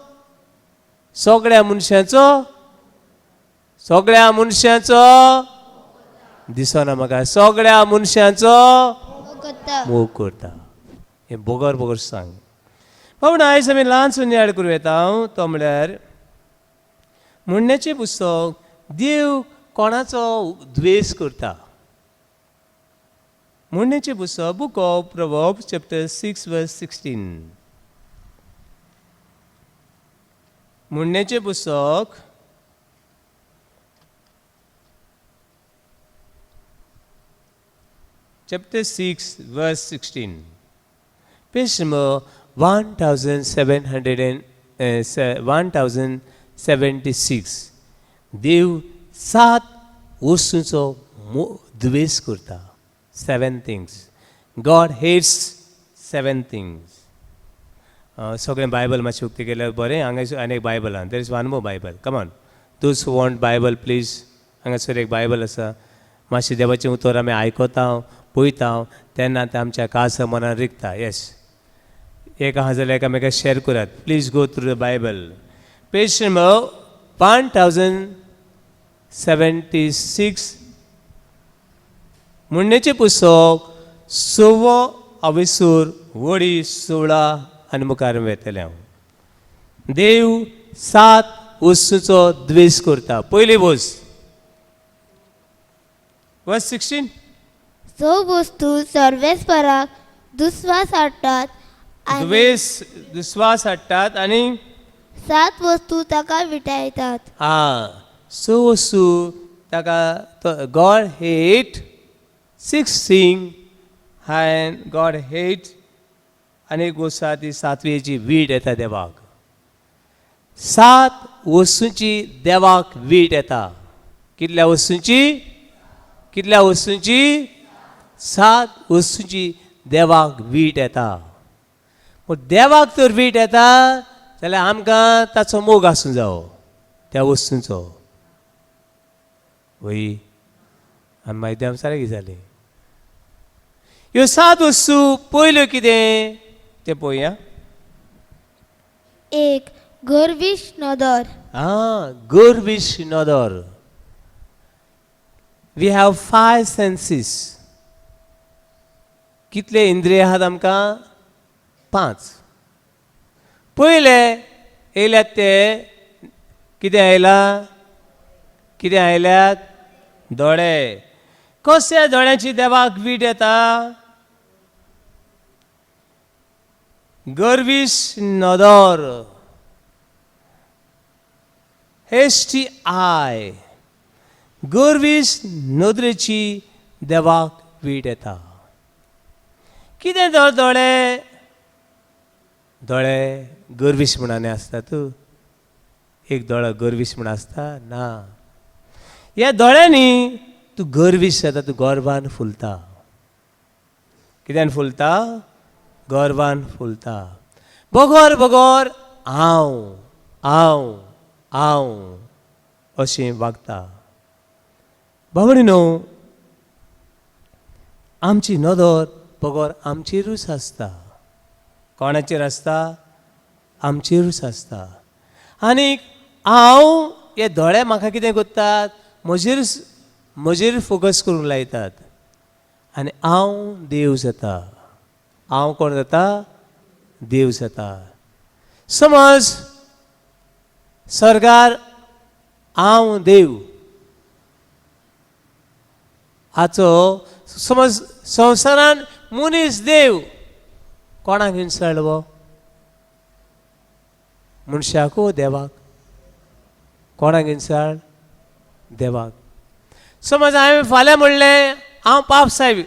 सगळ्या मनशांचो, सगळ्या मनशांचो दिसना म्हाका, सगळ्या मनशांचो मोग करता. हें बगर बगर सांग. पूण आयज आमी ल्हानसो नियाळ करूं येता. तो म्हळ्यार म्हणण्याचें पुस्तक, देव कोणाचो द्वेस करता. म्हणण्याचें पुस्तक, book of Proverbs chapter 6 verse 16. म्हणण्याचें पुस्तक chapter 6 verse 16, page number 1076. देव सात वस्तूंचो द्वेस करता. 7 things. God hates 7 things. सगळें बायबल मातशें उक्तें केल्यार बरें. हांगा आनी एक बायबल आहा. There is one more Bible. Come on, those who want Bible please. हांगासर एक बायबल आसा. मातशें देवाचें उतर आमी आयकता पळयता तेन्ना तें आमच्या काळजा मनान रिगता. येस, एक आहा जाल्यार एकामेकाक शेअर करात. Please go through the Bible. Page number 1076. म्हणण्याचें पुस्तक सवो अविसूर वडी 16 आनी मुखार वेतलें हांव. देव सात वस्तूचो द्वेस करता. पयली वस्त, वर्स 16. स वस्तू सर्वेस्पराक दुस्वास हाडटात आनी द्वेस, दुस्वास हाडटात आनी सात वस्तू ताका विटायतात. आं, स वस्तू ताका, God hate 6 thing and God hate. आनी एक वस्तू आहा ती सातवेची वीट येता देवाक. सात वस्तूंची देवाक वीट येता. कितल्या वस्तूंची? कितल्या वस्तूंची? सात वस्तूंची देवाक वीट येता. पूण देवाक तर वीट येता जाल्यार आमकां ताचो मोग आसूं जावो त्या वस्तूंचो. वय, आमी मागीर देव सारकी जाली. ह्यो सात वस्तू पयल्यो कितें तें पळोवया. एक, गर्विश नदर. आं, गर्विश नदर. We have 5 senses. कितले इंद्रिय आहात आमकां? 5. पयले येयल्यात ते कितें आयला? कितें आयल्यात? दोळे. कसल्या दोळ्यांची देवाक वीट येता? गर्वीश नदर, हेस्टी I, गर्वीश नदरेची देवाक वीट येता. कितें तर दोळे दोळे गर्वीश म्हणून आसतात. एक दोळो गर्वीश म्हण आसता ना. ह्या दोळ्यांनी तूं गर्वीश जाता, तूं गर्वान फुलता. कित्यान फुलता? गर्वान फुलता. बगर बगर हांव हांव हांव अशें वागता. बाबडी न्हू, आमची नदर बगर आमचेरूच आसता. कोणाचेर आसता? आमचेरूच आसता. आनीक हांव हे दोळे म्हाका कितें करतात? म्हजेर म्हजेर फोकस करूंक लायतात आनी हांव देव जाता. हांव कोण जाता? देव जाता. समज सरकार हांव देव हाचो समज संवसारान मनीस देव, कोणाक इन्सल्ट हो? मनशाकू देवाक? कोणाक इन्सल्ट? देवाक. समज हांवें फाल्यां म्हणलें हांव पाप साहेब,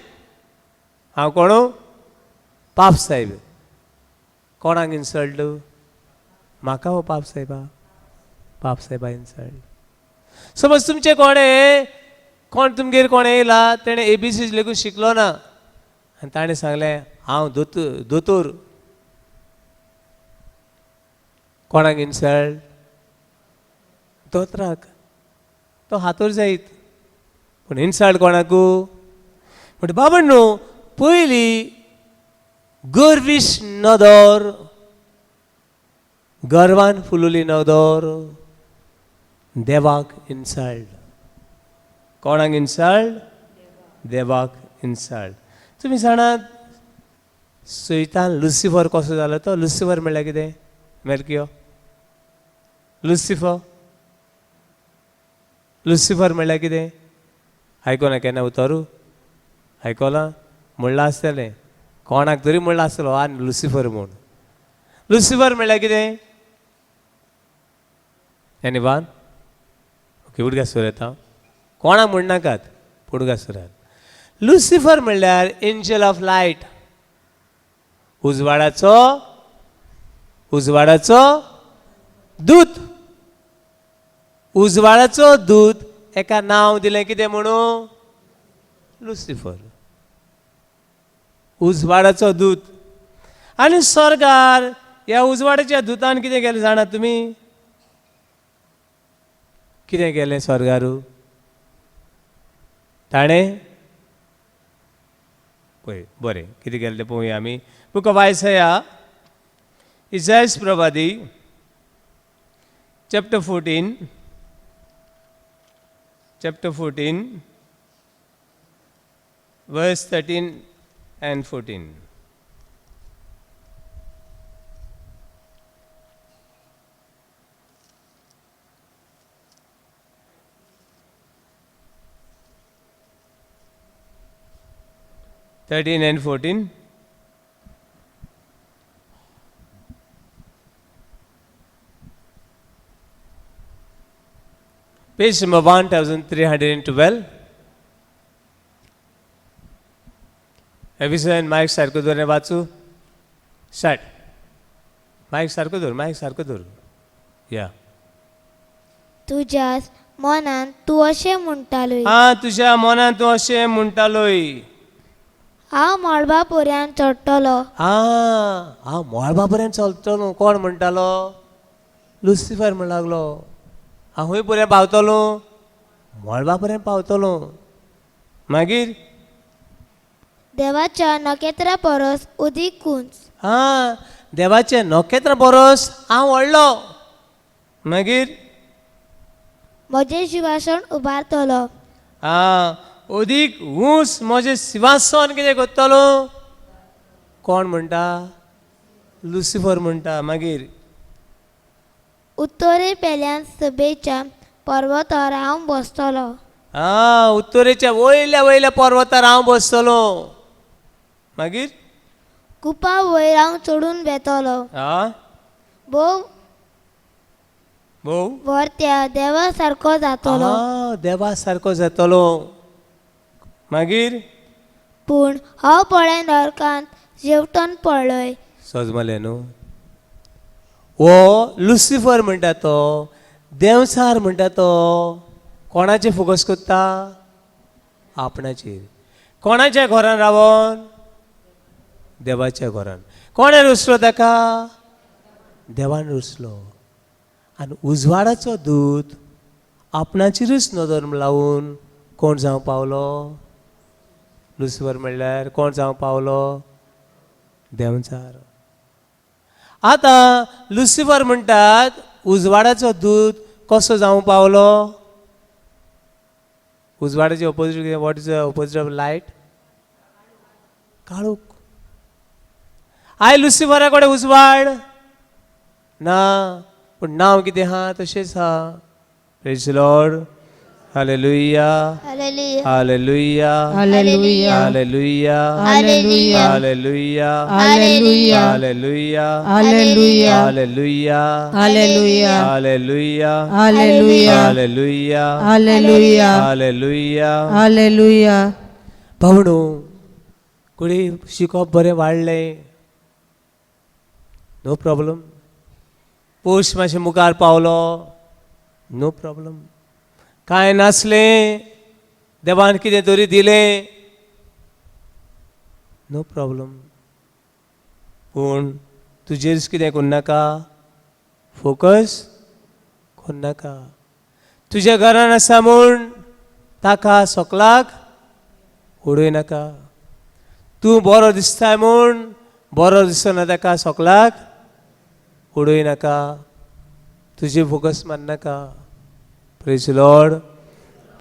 हांव कोण? पाप साहेब. कोणाक इन्सल्ट? म्हाका हो पाप साहेबा? पाप साहेबा इन्सल्ट. समज तुमचें कोणें कोण तुमगेर कोण येयला, तेणें एबीसी लेगून शिकलो ना आनी ताणें सांगलें हांव दोतोर दोतोर, कोणाक इन्सल्ट? दोतोराक. तो हातोर जायत, पूण इन्सल्ट कोणाकू? म्हणटा बाबा न्हू, पयली गर्वीश नदर, गर्वान फुलुली नदर देवाक इन्सल्ट. कोणाक इन्सल्ट? देवाक इन्सल्ट. तुमी जाणात सैतान लुसिफर कसो जालो तो? लुसिफर म्हणल्यार कितें? मेलकियो लुसिफर. लुसिफर म्हणल्यार कितें? आयकोना केन्ना उतरू? आयकोलां म्हणलां आसतलें, कोणाक तरी म्हणलां आसतलो आनी लुसिफर म्हूण. लुसिफर म्हणल्यार कितें? एनिवान? ओके, उडगास सुर येता. कोणाक म्हणनाकात, उडगास सुरात. लुसिफर म्हणल्यार एंजल ऑफ लायट, उजवाडाचो उजवाडाचो दूत. उजवाडाचो दूत एका नांव दिलें कितें म्हणू? लुसिफर, उजवाडाचो दूत. आनी स्वर्गार ह्या उजवाडाच्या दुतान कितें केलें जाणात तुमी? कितें केलें स्वर्गारू ताणें? पळय बरें कितें केलें तें पळोवया आमी. बुक ऑफ आयसया, इजायस प्रवादी, chapter 14, chapter 14 verse 13 and 14. 13 and 14. Page number 1312. Episode mic सारको दवर वाचू. स्टार्ट. मायक सारको दवर, मायक सारको दवर. या. तुज्याच मनान तूं अशें म्हणटालोय, आं, तुज्या मनान तूं अशें म्हणटालोय, हांव मळबा पर्यंत चडटलो. आं, हांव मळबा पर्यंत चलतलो. कोण म्हणटालो? लुसिफर म्हण लागलो हांव खंय पर्यंत पावतलो? मळबा पर्यंत पावतलो. मागीर देवाच्या नखेत्रा परस अदीक उंच. आं, देवाचे नखेत्रां परस हांव व्हडलो. मागीर म्हजें शिंवासन उबारतलो. आं, अदीक ऊंच म्हजें सिंवासन कितें करतलो? कोण म्हणटा? लुसिफर म्हणटा. मागीर उत्तरे पेल्यान सभेच्या पर्वतार हांव बसतलो. आं, उत्तरेच्या वयल्या वयल्या पर्वतार हांव बसतलो. मागीर कुपा वयर हांव चडून वेतलो. आ भोव भोव व्हर त्या देवा सारको जातलो. आ, देवा सारको जातलो. मागीर पूण हांव पळय नरकांत जेवटन पडलोय. सजमलें न्हू. हो लुसिफर म्हणटा तो, देंवचार म्हणटा तो, कोणाचेर फोकस करता? आपणाचेर. कोणाच्या घरान रावोन? देवाच्या घरान. कोणें रुसलो ताका? देवान रुसलो. आनी उजवाडाचो दूत आपणाचेरूच नदर लावन कोण जावंक पावलो? लुसिफर म्हणल्यार कोण जावंक पावलो? देंवचार. आतां लुसिफर म्हणटात उजवाडाचो दूत कसो जावंक पावलो? उजवाडाचे opposite कितें? What is the opposite of light? काळोख. आय लुसिफरा कडेन उजवाड ना, पूण नांव कितें आहा तशेंच आहा. Praise Lord. Hallelujah. Hallelujah. Hallelujah. Hallelujah. Hallelujah. Hallelujah. Hallelujah. Hallelujah. Hallelujah. Hallelujah. Hallelujah. Hallelujah. Hallelujah. Hallelujah. Hallelujah. Hallelujah. Hallelujah. Hallelujah. भावणो, कुडी शिकोवप बरें वाडलें, नो प्रॉब्लम. पोस्ट मातशें मुखार पावलो, नो प्रॉब्लम. कांय नासलें, देवान कितें तरी दिलें, नो प्रॉब्लम. पूण तुजेरच कितें करूं फोकस करूं. तुज्या घरान आसा म्हूण ताका सोकलाक उडय नाका. तूं बरो दिसताय म्हूण बरो दिसना ताका सोकलाक उडय नाका. तुजे फोकस मारनाका. Praise Lord.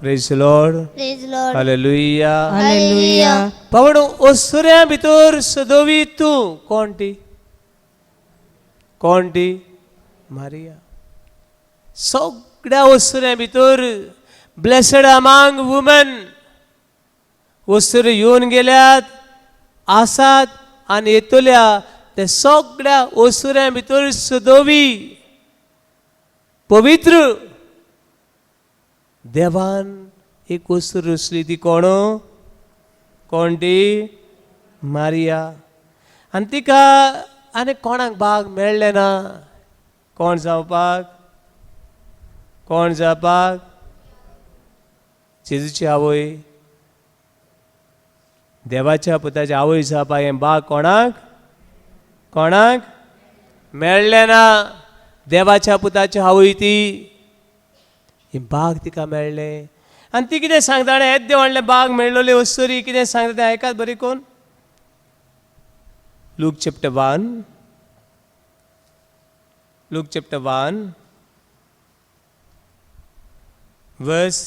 Praise Lord. Praise Lord. Hallelujah. Hallelujah. पावण ओसुऱ्या भितर सदोवी तूं. कोण ती? कोण ती? मारिया. सगळ्या ओसुऱ्या भितर ब्लेसड अमांग वुमन. वस्तुरी येवन गेल्यात, आसात आनी येतल्या ते सगळ्या ओसुऱ्या भितर सदोवी पवित्र देवान एक वस्तू रचली. ती कोण? कोण ती? मारिया. आनी तिका आनी कोणाक भाग मेळ्ळें ना. कोण जावपाक? कोण जावपाक? जेजूची आवय, देवाच्या पुताची आवय जावपाक हें भाग कोणाक कोणाक मेळ्ळें ना. देवाच्या पुताची आवय ती, ही बाग तिका मेळ्ळें. आनी ती कितें सांगता? येद्दें व्हडलें बाग मेळ्ळोली वस्तुरी कितें सांगता तें आयकात बरी कोण. Luke chapter 1, Luke chapter 1 verse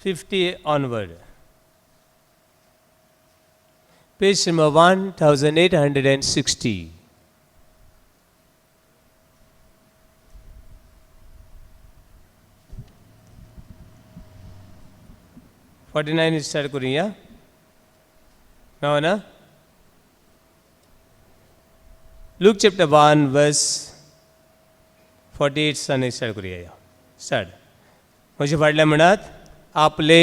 50 onward. Page number 1860. 49 start करूया ना. Luke chapter 1 verse 48 सान स्टार्ट करूया. स्टार्ट. म्हजे फाटल्यान म्हणात, आपले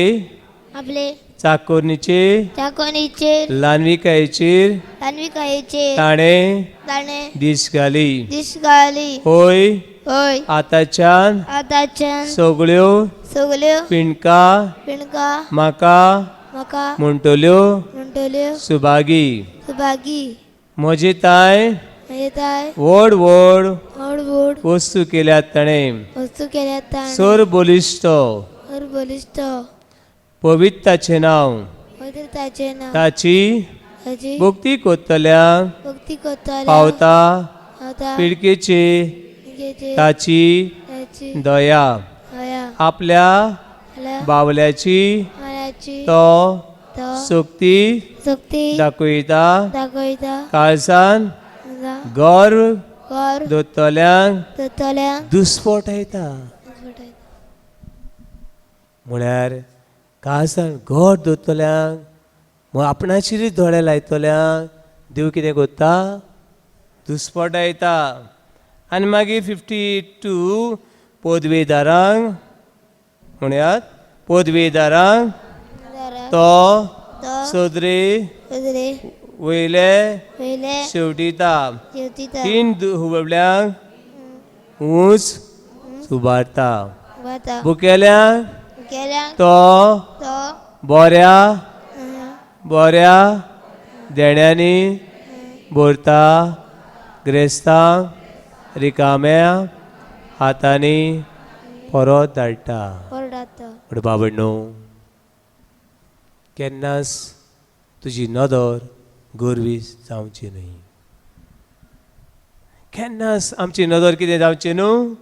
आपले चाकोरणीचे चाकोणीचेर ल्हानविकायेचेर ल्हानविकायेचेर ताणें ताणें दीस घाली. दीस घाली. होय, होय, आतांच्यान आतांच्यान सगळ्यो सगळ्यो पिंडका पिणका म्हाका म्हाका म्हणटल्यो म्हणटल्यो सुभागी. सुभागी. म्हजे ताय म्हजे ताय व्हड व्हड व्हड व्हड वस्तू केल्यात ताणें. वस्तू केल्यात ताणें. सर बलिश्ट सर बलिश्ट पवित्ताचें नांव पवित्रताचें नांव ताची ताची भक्ती करतल्यांक भक्ती करतल्या पावता पावता पिळकेची पिळगेचेर ताची ताची दया. दया. आपल्या आपल्या बावल्याची मायाची तो तो सक्ती सक्ती दाखयता. दाखयता. काळजान गर्व कर दवरतल्यांक दवरतल्यांक दुस्फोट येता. म्हळ्यार काळजान घट दवरतल्यांक, आपणाचेरूच दोळे लायतल्यांक देव कितें करता? दुस्पटायता. आनी मागीर 52 पदवेदारांक म्हणयात, पदवेदारांक तो सदरे वयले शेवटिता, 3 हुबल्यांक ऊंच उबारता, भुकेल्यांक तो बऱ्या बऱ्या देण्यांनी भरता, ग्रेस्तांक रिकाम्या हातांनी परत धाडटा. पूण बाबडनो, केन्नाच तुजी नदर गर्वी जावची न्हय. केन्नाच आमची नदर कितें जावची न्हू?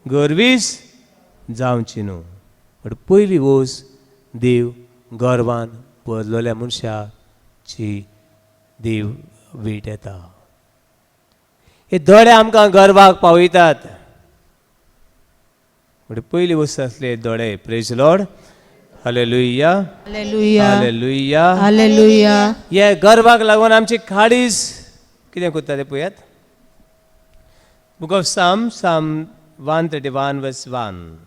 गर्वीस जावची न्हू. पूण पयली वोस देव गर्वान बदलल्या मनशाची देव भेट येता. हे दोळे आमकां गर्वाक पावयतात. म्हणजे पयली वस्त आसले दोळे. Praise Lord, hallelujah, hallelujah, hallelujah, hallelujah. हे गर्वाक लागून आमची खाडीस कितें करता तें पळयात. Book of Psalm, Psalm 131 verse 1.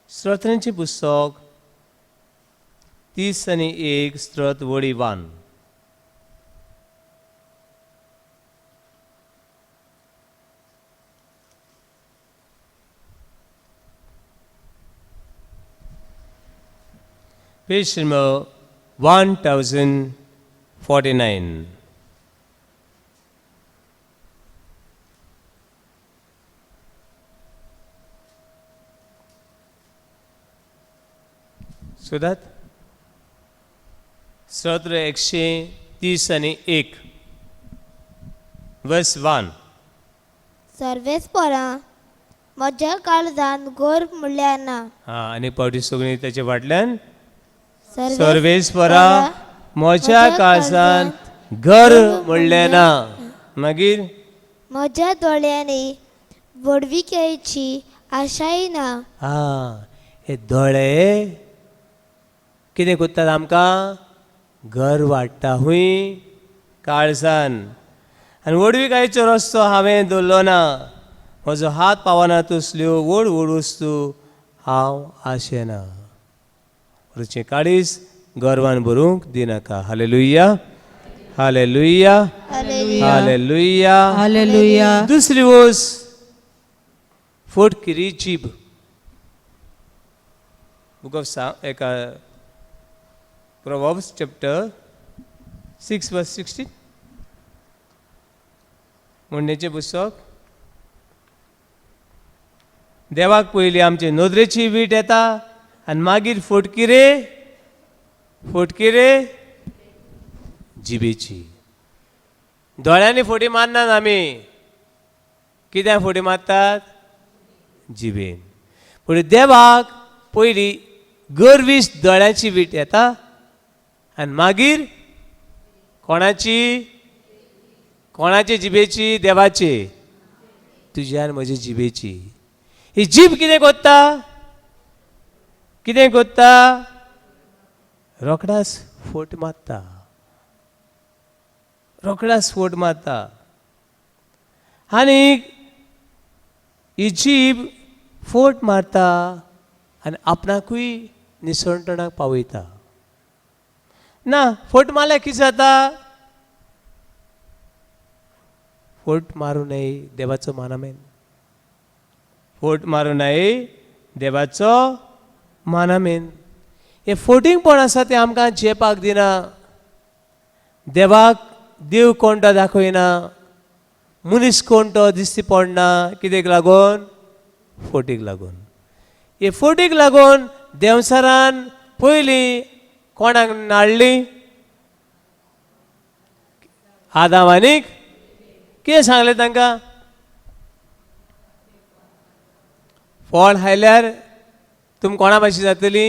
स्तोत्रांचें पुस्तक 31 स्त्रोत वळी 1. Page number 1049. So that स्तोत्र 131 verse 1. सर्वेस्परा म्हज्या काळजान गोर म्हणल्यार ना. हा, आनी पावटी सगळीं ताचे फाटल्यान. सर्वेस्परा म्हज्या काळजान घर म्हणलें ना. मागीर म्हज्या दोळ्यांनी व्हडविकेची आशाय ना. हा, हे दोळे कितें करतात आमकां? घर वाडटा हूंय काळजान. आनी व्हडविकायेचो रस्तो हांवें दवरलो ना, म्हजो हात पावना तसल्यो व्हड व्हड वस्तू हांव आशेना. रुचें काळीज गर्वान भरूंक दिनाका. Hallelujah, hallelujah, hallelujah, hallelujah. दुसरी वस्त फटकिरी जीब. बुक ऑफ सा एका Proverbs chapter 6 verse 16. म्हणणेचें पुस्तक. देवाक पयलीं आमचे नदरेची वीट येता आनी मागीर फटकिरे फटकिरे जिबेची. दोळ्यांनी फटी मारनात आमी, कित्याक फटी मारतात? जिबेन. पूण देवाक पयलीं गर्वीस दोळ्यांची वीट येता आनी मागीर कोणाची? कोणाची जिबेची? देवाची. तुज्या आनी म्हजी जिबेची. ही जीब कितें करता? कितें करता? रोखडाच फोट मारता, रोखडाच फोट मारता. आनी ही जीब फोट मारता आनी आपणाकूय निसणटणाक पावयता. ना फोट मारल्यार कितें जाता? फोट मारूं नये देवाचो मानामेन. फोट मारूं नये देवाचो मानामेन. हें फोटींगपण आसा तें आमकां झेपाक दिना. देवाक देव कोण तो दाखयना, मनीस कोण तो दिश्टी पडना. कित्याक लागून? फोटीक लागून. हे फोटीक लागून देंवचारान पयलीं कोणाक नाडली? आदाम आनीक कितें सांगलें तांकां? फळ खायल्यार तुम कोणा भाशेन जातली?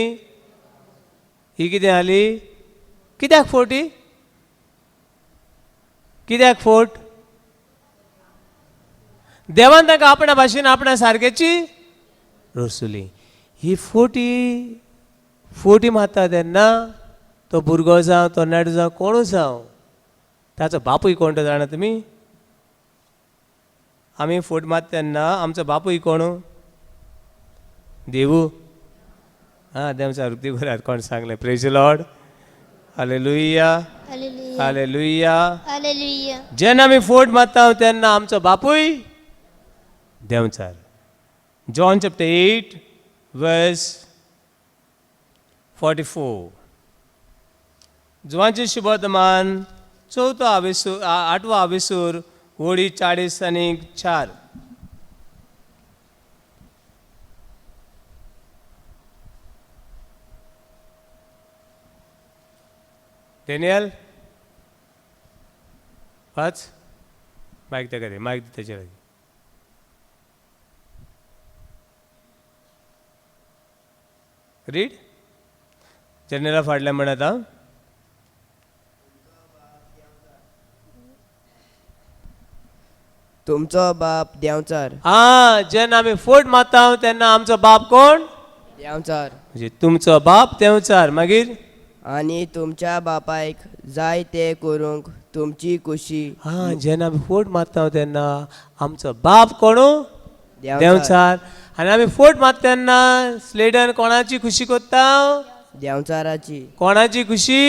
ही कितें जाली? कित्याक फोटी? कित्याक फोट? देवान तांकां आपणा भाशेन आपणा सारकेची रसुली. ही फोटी फोटी मारता तेन्ना तो भुरगो जावं तरणाटो जावं कोणूय जावं ताचो बापूय कोण तो जाणा तुमी? आमी फोट मारता तेन्ना आमचो बापूय कोण? देवू. आं, देमचा रुपती घरात कोण सांगलें? Praise Lord, hallelujah, hallelujah. जेन्ना आमी फोट मारता तेन्ना आमचो बापूय देंवचार. John chapter 8 verse 44. जुवांचे शुभवर्तमान चवथो आवेसूर, आठवो आवेसूर, वळी 40 आनी 4. डेनियल वाच, मायक ताका दी, मायक दी ताचे लागीं. रीड जनेला फाटल्यान म्हणत आं. तुमचो बाप देंवचार. आं, जेन्ना आमी फोट मारता तेन्ना आमचो बाप कोण? देंवचार. म्हणजे तुमचो बाप देंवचार. मागीर आनी तुमच्या बापायक जाय ते करूंक तुमची खुशी. आं, जेन्ना आमी फोट मारता तेन्ना आमचो बाप कोण? देंवचार. आनी आमी फोट मारता तेन्ना स्लेडन कोणाची खुशी करता? देंवचाराची. कोणाची खुशी?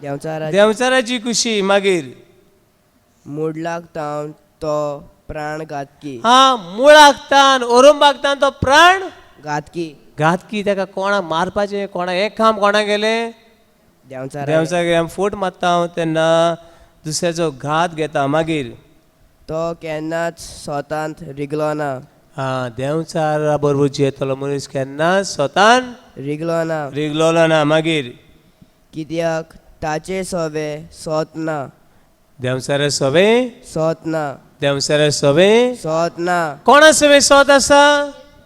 देंवचाराची. देंवचाराची खुशी. मागीर मुडलाक तावन तो प्राण घातकी. हा, मुळाक तान ओरंबाक तान तो प्राण घातकी. घातकी. ताका कोणाक मारपाचें, कोणाक एक काम कोणाक गेलें? देंवचारा. देंवचार. आमी फोट मारता तेन्ना दुसऱ्याचो घात घेता. मागीर तो केन्नाच स्वतांत रिगलो ना. आं, देंवचारा बरोबर जियेतलो मनीस केन्नाच स्वतान रिगलो ना. रिगलोलो ना. मागीर कित्याक ताचे सवे सोत ना. देंवचारा सवे सोत ना. देंवचारा सवे सोत ना. कोणा सवे सोत आसा?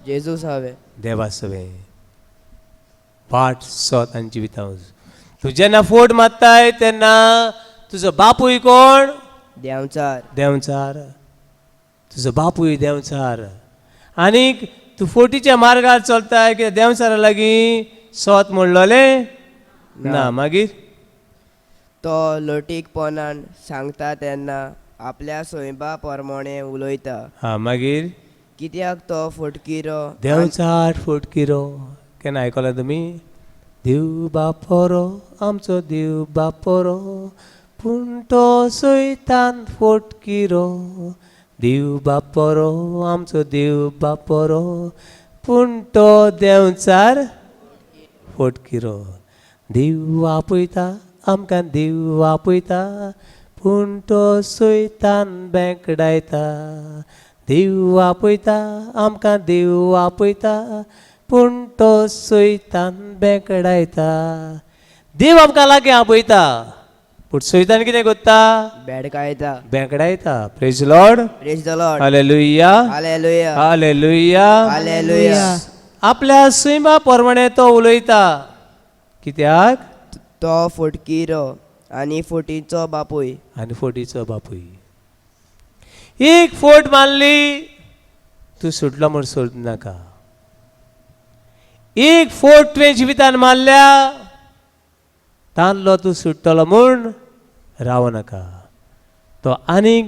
जेजू सवे. देवा सवे. वाट सोत आनी जिविता. तूं जेन्ना फोट मारताय तेन्ना तुजो बापूय कोण? देंवचार. देंवचार. तुजो बापूय देंवचार. आनीक तूं फोटीच्या मार्गार चलताय कित्याक देंवचारा लागीं सोत म्हणलोलें ना. मागीर तो लटीकपणान सांगता तेन्ना आपल्या सोयबा प्रमाणे उलयता. हा, मागीर कित्याक तो फटकिरो. देंवचार फटकिरो. केन्ना आयकलां तुमी? देव बापोरो आमचो देव बापोरो, पूण तो सैतान फटकिरो. देव बापोरो आमचो देव बापोरो, पूण तो देंवचार फटकिरो. देव आपयता आमकां, देव आपयता, पूण तो सैतान बेंकडायता. देव आपयता आमकां, देव आपयता, पूण तो सैतान बेंकडायता. देव आमकां लागीं आपयता, पूण सैतान कितें करता? बेडकायता. बेंकडायता. Praise Lord, praise the Lord. Hallelujah, hallelujah, hallelujah, hallelujah. आपल्या सैमा प्रमाणे तो उलयता. कित्याक? तो फटकिरो आनी फटीचो बापूय. आनी फटीचो बापूय. एक फोट मारली तूं सुटलो म्हूण सोड नाका. एक फोट तुवें जिवितान मारल्या तांदलो तूं सुट्टलो म्हूण रावो नाका. तो आनीक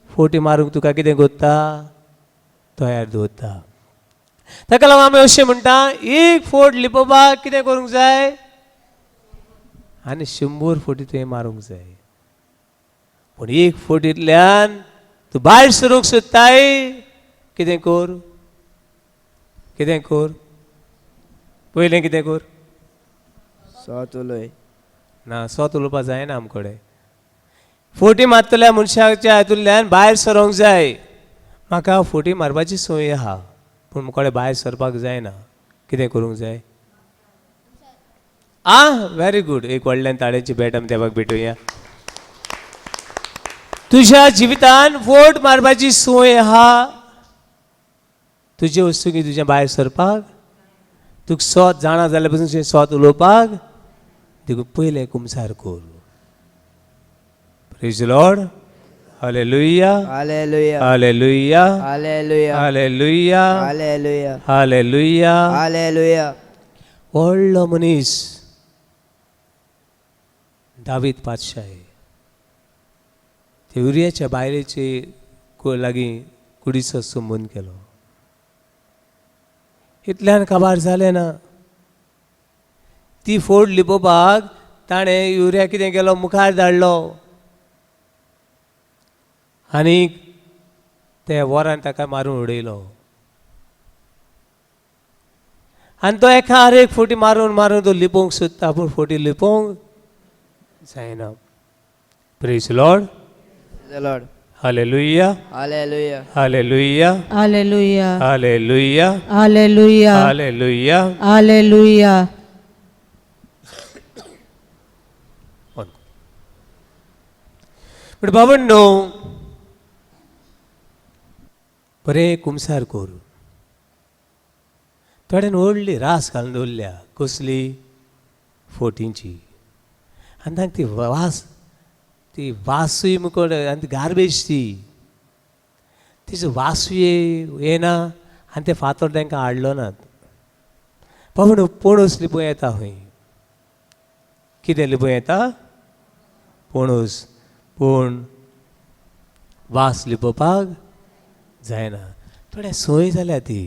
फोटी मारूंक तुका कितें करता? तयार दवरता. ताका लागून आमी अशें म्हणटा, एक फोट लिपोवपाक कितें करूंक जाय? आनी 100 फोटी तुवें मारूंक जाय. पूण एक फोटींतल्यान तूं भायर सरूंक सोदताय, कितें कर? कितें कर? पयलें कितें कर? सोत उलय. ना, सोत उलोवपाक जायना आमकडे. फोटी मारतल्या मनशाच्या हातूंतल्यान भायर सरोंक जाय. म्हाका फोटी मारपाची संवय आहा, पूण मुकोडे भायर सरपाक जायना. कितें करूंक जाय? आं, व्हेरी गूड. एक व्हडल्यान ताळ्यांची भेट आमी देवाक भेटोवया. तुज्या जिवितान फोट मारपाची संवय आहा, तुजे वस्तुकी तुजें भायर सरपाक, तुका सोत जाणा जाल्यार पसून तुजें सोत उलोवपाक, देखून पयलें कुमसार कर. Praise Lord, hallelujah, hallelujah, hallelujah, hallelujah, hallelujah, hallelujah, hallelujah, hallelujah. व्हडलो मनीस दावीद पातशाय. ते युरियाच्या बायलेचे लागीं कुडीचो संबंद केलो. इतल्यान काबार जालें ना. ती फोड लिपोवपाक ताणें युरिया कितें केलो, मुखार धाडलो आनी ते वरान ताका मारून उडयलो. आनी तो एकार एक फोटी मारून मारून तो लिपोवंक सोदता, पूण फोटी लिपोवंक जायना. Praise Lord. The Lord. Hallelujah. Hallelujah. Hallelujah. Hallelujah. Hallelujah. Hallelujah. Hallelujah. Hallelujah. पूण बाबांनो, बरें कुमसार कोर. थोड्यान व्हडली रास घालून दवरल्या, कसली फोटींची. आनी तांकां ती वास, ती वासूय मुकोड आनी ती गार्बेज ती, तिचो वासूय येना आनी ते फातर तांकां हाडलो नात. बाबा पणस लिपूं येता खंय, कितें लिपूं येता? पणस. पूण वास लिपोवपाक जायना. थोड्या संवय जाल्या ती.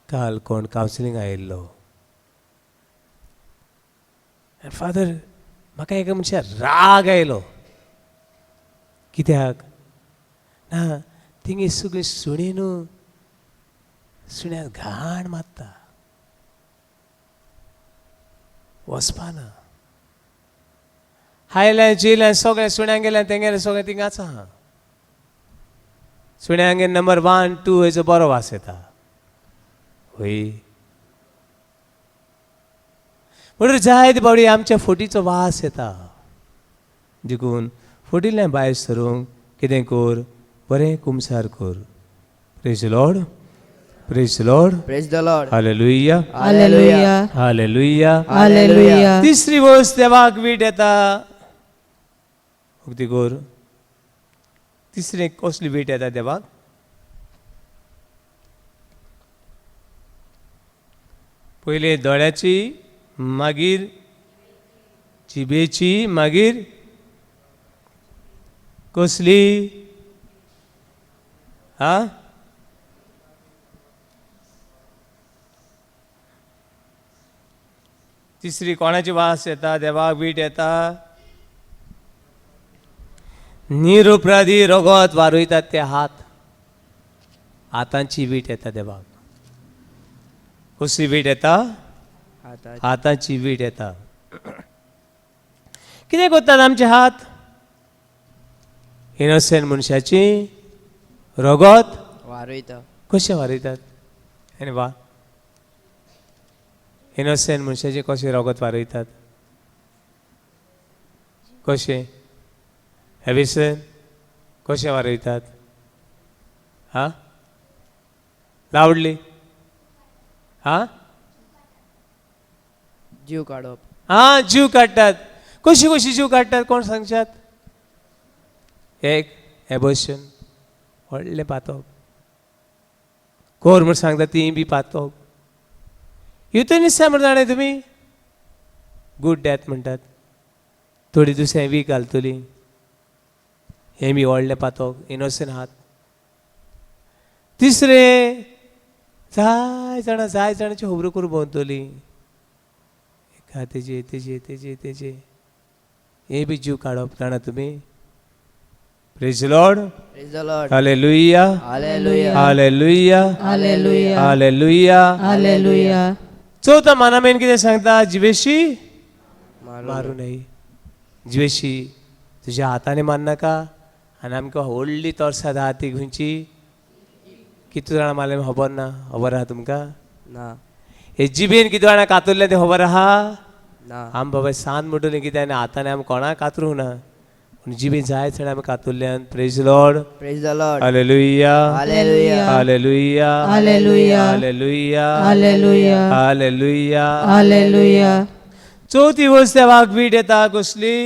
काल कोण कावन्सिलींग आयिल्लो, फादर म्हाका एका मनशा राग आयलो. कित्याक ना, तिंगे सगळीं सुणी न्हू, सुण्याक घाण मारता, वचपाना. आयलें जेयलें सगळें सुण्यांक गेलें, तेंगेलें सगळें थिंगाच आहा. सुण्यांगेर नंबर 1 2 हेजो बरो वास येता. हय, म्हणून जायते फावटी आमच्या फोटीचो वास येता. देखून फोटींतल्यान भायर सरूंक कितें कर, बरें कुमसार कर. Praise Lord. Praise Lord. Praise the Lord. Hallelujah. Hallelujah. Hallelujah. Hallelujah. तिसरी वस्त देवाक वीट येता. उक्ती कर. तिसरी कसली वीट येता देवाक? पयली दोळ्याची, मागीर जिबेची, मागीर कसली? हा, तिसरी कोणाची वास येता देवाक वीट येता? निरुपराधी रगत वारयतात ते हात, हातांची वीट येता देवाक. कसली वीट येता? हातांची वीट येता. कितें करतात आमचे हात? इनोसेंट मनशाची रगत वारयता. कशें वारयतात? आनी वा इनोसेंट मनशाचें कशें रगत वारयतात? कशें हेविसन कशें वारयतात? हा, लावडली. हा, जीव काडप. हा, जीव काडटात. कशी कशी जीव काडटात कोण सांगशात? एक एबोशन, व्हडलें पातक. कोर म्हूण सांगता ती बी पातक. युथेनिसिया म्हण जाणा तुमी, गूड डेथ म्हणटात. थोडी दुसऱ्यां वीक घालतली, हें बी व्हडलें पातक, इनोसंट हात. तिसरें, जाय जाणां जाय जाणांची खबरो करून भोंवतली, एका तेजे तेजे तेजे तेजे, हें बी जीव काडप जाणा तुमी. Praise Lord. Praise the Lord. Hallelujah. Hallelujah. Hallelujah. Hallelujah. Hallelujah. Hallelujah. चवथो मानामेन कितें सांगता? जिवेशी मारू नये. जिवेशी तुज्या हातांनी मारनाका. आनी आमकां व्हडली तोरसाद आहा ती खंयची? कितू जाणां मारलें खबर ना? खबर आहा तुमकां? ना. हे जिबेन कितू जाणां कातरलें तें खबर आहा? ना. आम बाबा सांत म्हणटलीं कितें, आनी हातांनी आमी कोणाक कातरूंक ना, पूण जिबेन जायत जाणां आमी कातरल्यान. Praise Lord. Praise the Lord. Hallelujah. Hallelujah. Hallelujah. Hallelujah. Hallelujah. Hallelujah. Hallelujah. Hallelujah. चवथी वस्त देवाक वीट येता कसली?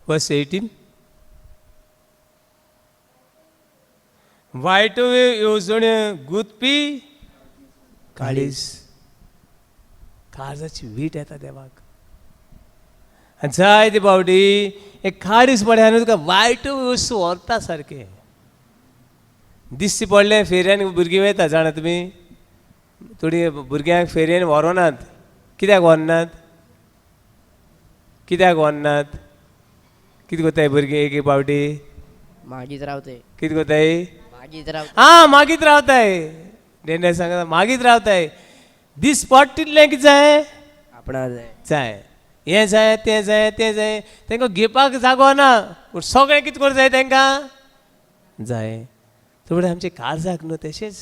वर्स 18. वायट येवजण्यो गुंतपी काळीज, काळजाची वीट येता देवाक. आनी जायते फावटी एक काळीज पडलें आनी तुका वायट वस्तू व्हरता सारकें. दिश्टी पडलें फेरयेन भुरगीं वयता जाणा तुमी. थोडीं भुरग्यांक फेरयेन व्हरोनात. कित्याक व्हरनात? कित्याक व्हरनात? कितें करताय भुरगीं एक एक फावटी? मागीत रावतय. कितें करताय? मागीत रावतय. आं, मागीत रावताय. डेंडे सांगता मागीत रावताय. दीस पडटा तितलें कितें जाय? आपणा जाय. जाय, हें जाय, तें जाय, तें जाय. तांकां घेवपाक जागो ना, पूण सगळें कितें करूं जाय तांकां जाय. थोडें आमचें काळजाक न्हू तशेंच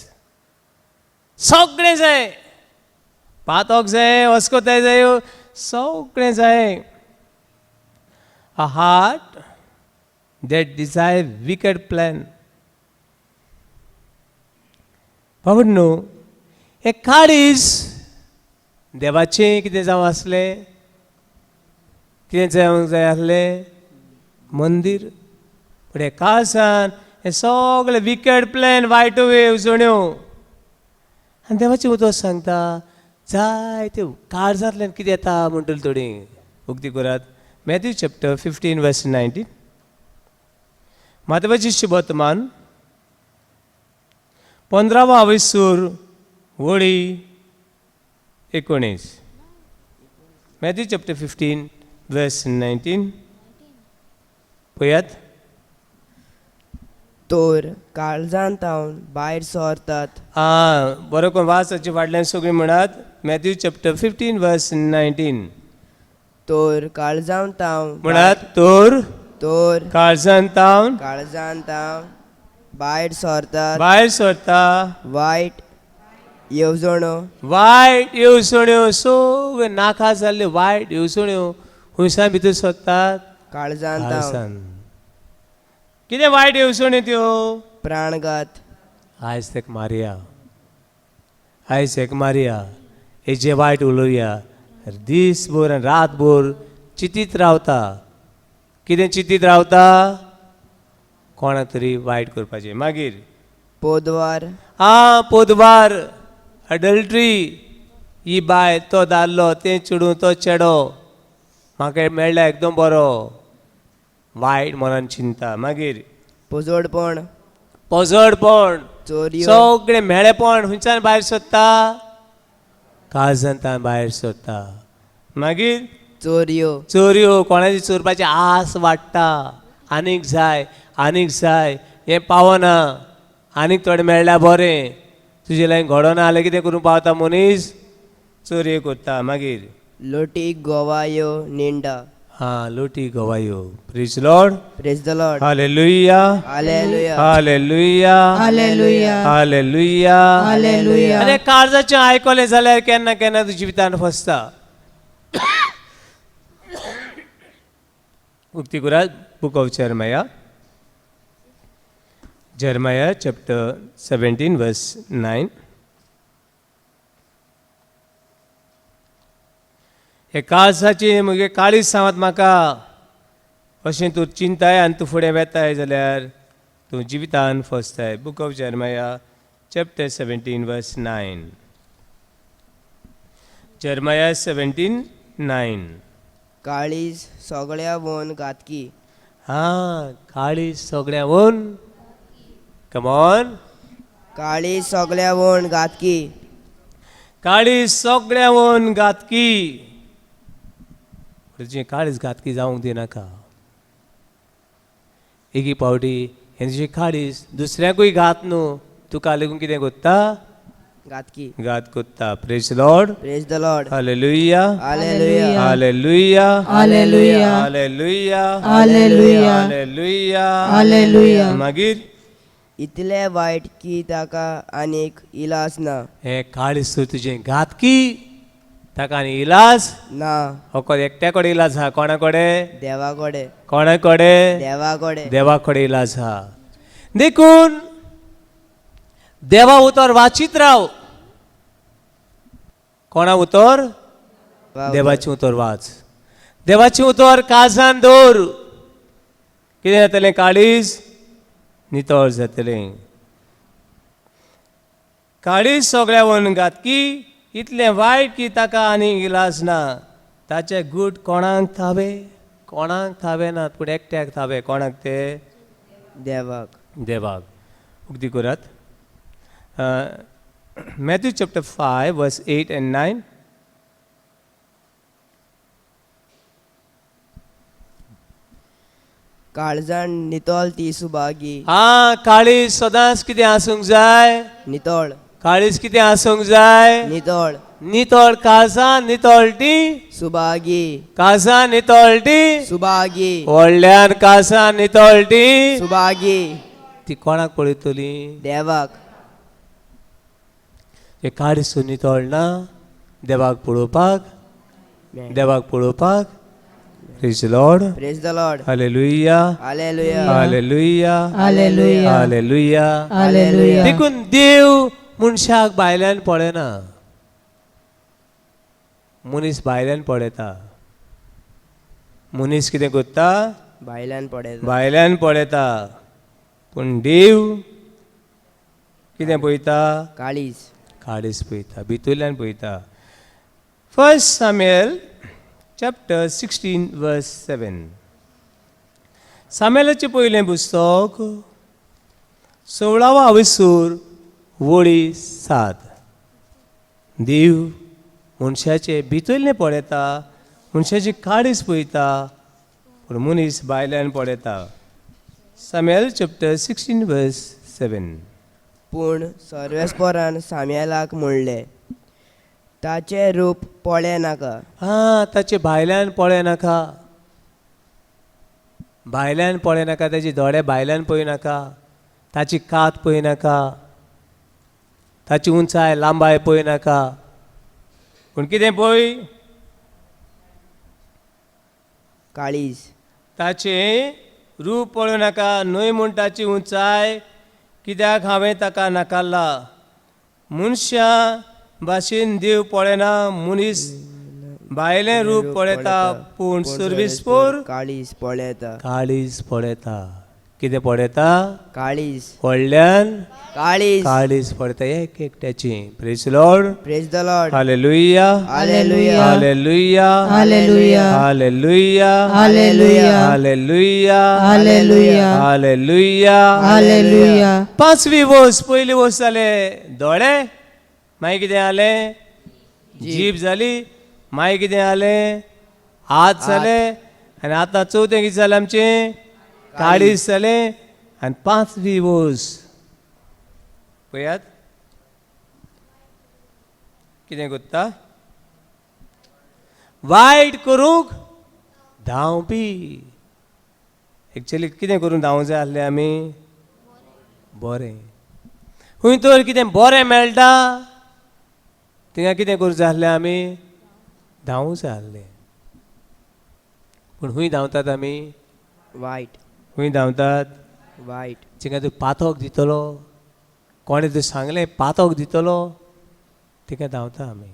सगळें जाय. पातोक जाय, अस्कोताय जाय, सगळें जाय. A heart that desire wicked plan. बाबड न्हू, हें काळीज देवाचें कितें जावं आसलें? कितें जावंक जाय आसलें? मंदीर. पूण हें काळजान हें सगळें विकेड प्लॅन, वायट येवजण्यो. आनी देवाचें उतर सांगता जाय त्यो काळजांतल्यान कितें येता म्हणटली थोडीं. उक्ती करात मॅथ्यू चॅप्टर 15 वर्स 19. मातवाची शुभवर्तमान 15वा अविसूर वळी 19. मॅथ्यू चॅप्टर 15 वर्स 19 पळयात. तोर काळजान तावन भायर सरतात. आं, बरो करून वाचाचे फाटल्यान सगळीं म्हणात. मॅथ्यू चॅप्टर 15 वर्स 19. तोर काळजान तावन म्हणात, तोर तोर काळजान तावन काळजान तावन भायर सरतात भायर सरता वायट येवजणो. वायट येवजण्यो. सगळ्यो नाका जाल्ल्यो वायट येवजण्यो खुंयसान भितर सरतात? काळजान तावन. काळजान. कितें वायट येवजण्यो त्यो? प्राणघात. आयज तेका मारया, आयज हेका मारया, हेजें वायट उलोवया. दीसभर आनी रातभर चिंतीत रावता. कितें चिंतीत रावता? कोणाक तरी वायट करपाचें. मागीर पोदवार. आं, पोदवार, अडल्ट्री. ही बायल, तो दादलो, तें चेडूं, तो चेडो म्हाका मेळ्ळा एकदम बरो. वायट मनान चिंता. मागीर पोजोडपण. पोजडपण. चोरयो. सगळें म्हेळेपण खंयच्यान भायर सोदता? काळजांतल्यान भायर सोदता. मागीर चोरयो. चोरयो. कोणाची चोरपाची आस वाडटा. आनीक जाय, आनीक जाय, हें पावना, आनीक थोडें मेळ्ळ्यार बरें. तुजे लागीं घडोना जाल्यार कितें करूंक पावता मनीस? चोरयो करता. मागीर लोटी, गोवायो, निंदा. हां, लोटी गवायो. Praise Lord. Praise the Lord. Hallelujah. Hallelujah. Hallelujah. Hallelujah. Hallelujah. Hallelujah. आनी काळजाचें आयकलें जाल्यार केन्ना केन्ना तूं जिवितान फसता. उक्ती करात book of Jeremiah, Jeremiah chapter 17 verse 9. हे काळजाची म्हगे काळीज सांगात म्हाका. अशें तूं चिंताय आनी तूं फुडें वेताय जाल्यार तूं जिवितान फसताय. Book of Jeremiah chapter 17 verse 9. Jeremiah 17:9. काळीज सगळ्या वोन घातकी. हां, काळीज सगळ्याहून, कमॉन. काळीज सगळ्या वोन घातकी. काळीज सगळ्याहून घातकी. तुजें काळीज घातकी जावंक दिनाका. एक फावटी हें तुजें काळीज दुसऱ्याकूय घात न्हू, तुका लेगून कितें कोत्ता? घातकी. घात कोत्ता. Praise Lord. Praise the Lord. Hallelujah. Hallelujah. Hallelujah. Hallelujah. Hallelujah. Hallelujah. Hallelujah. Hallelujah. मागीर इतले वायट की ताका आनीक इलाज ना. हें काळीज तर तुजें घातकी, ताका आनी इलाज ना. फकत एकट्या कडेन इलाज आहा. कोणा कडेन? देवा कडेन. कोणा कडेन? देवा कडेन. देवा कडेन इलाज आहा. देखून देवा उतर वाचीत राव. कोणा उतर? देवाचें उतर वाच. देवाचें उतर काळजान दवर. कितें जातलें? काळीज नितळ जातलें. काळीज सगळ्या घातकी, इतलें वायट की ताका आनी इलाज ना. ताचे गूट कोणाक थावे? कोणाक थावे नात, पूण एकट्याक थावे. कोणाक ते? देवाक. देवाक. उगती करात Matthew chapter 5 verse 8 and 9. काळजान नितळ ती सुभागी. हा, काळीज सदांच कितें आसूंक जाय? नितळ. काळीज कितें आसूंक जाय? नितळ. नितळ काळजां नितळ ती सुभागी. काळजां नितळ ती सुभागी. व्हडल्यान, काळजां नितळ ती सुभागी. ती कोणाक पळयतली? देवाक. हे काळीज नितळ ना देवाक पळोवपाक, देवाक पळोवपाक. Praise Lord. Praise the Lord. Hallelujah. Hallelujah. Hallelujah. Hallelujah. Hallelujah. Hallelujah. देखून देव मनशाक भायल्यान पळयना, मनीस भायल्यान पळयता. मनीस कितें करता? भायल्यान पळयता. भायल्यान पळयता, पूण देव कितें पळयता? काळीज. काळीज पळयता, भितरल्यान पळयता. First Samuel chapter 16 verse 7. सामेलाचें पयलें पुस्तक, सोळावो अविसूर, वळी 7. देव मनशाचे भितरलें पळयता, मनशाची काळीज पळयता, पूण मनीस भायल्यान पळयता. Samuel chapter 16 verse 7. पूण सर्वेस्परान साम्यालाक म्हणलें, ताचें रूप पळय नाका. आं, ताचे भायल्यान पळय नाका, भायल्यान पळय नाका, ताचे दोळे भायल्यान पळय नाका, ताची कात पळय नाका, ताची उंचाय लांबाय पळय नाका, पूण कितें पळय? काळीज. ताचें रूप पळोवं नाका, न्हय म्हूण ताची उंचाय, कित्याक हांवें ताका नाकारला. मनशां भाशेन देव पळयना. मनीस भायलें रूप पळयता, पूण सर्वेस्पोर काळीज पळयता. काळीज पळयता. कितें पळयता? काळीज. व्हडल्यान. काळीज. काळीज पळयता एक एकट्याची. Praise Lord. Praise the Lord. Hallelujah. Hallelujah. Hallelujah. Hallelujah. Hallelujah. Hallelujah. Hallelujah. Hallelujah. Hallelujah. Hallelujah. पांचवी वोस. पयली वोस जाले दोळे, मागीर कितें जालें? जीब जाली. मागीर कितें जालें? हात जाले. आनी आतां चवथें कितें जालें आमचें? काळीज जालें. आनी पांचवी वोस पळयात कितें करता? वायट करूंक धांवपी. एक्चुली कितें करूंक धांवूंक जाय आसलें आमी? बरें. खंय तर कितें बरें मेळटा थिंगा कितें करूंक जाय आसलें आमी? धांवूंक जाय आसलें. पूण खंय धांवतात आमी? वायट. खंय धांवतात? वायट. थिंगा तूं पातोक दितलो, कोणें तूं सांगलें पातोक दितलो, थिंगा धांवता आमी.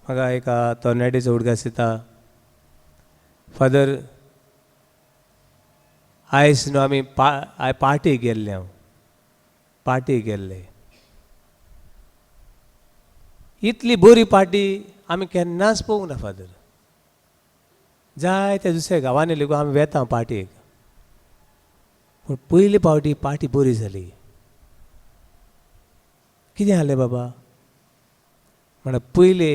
म्हाका एका तरणाटेचो उडगास येता. फादर, आयज न्हू आमी पा पार्टी गेल्ले, हांव पार्टी गेल्ले. इतली बरी पार्टी आमी केन्नाच पळोवंक ना फादर. जायत्या दुसऱ्या गांवांनी लेगून आमी वेता पार्टीक, पूण पयली पावटी पार्टी बरी जाली. कितें जालें बाबा? म्हणल्यार पयले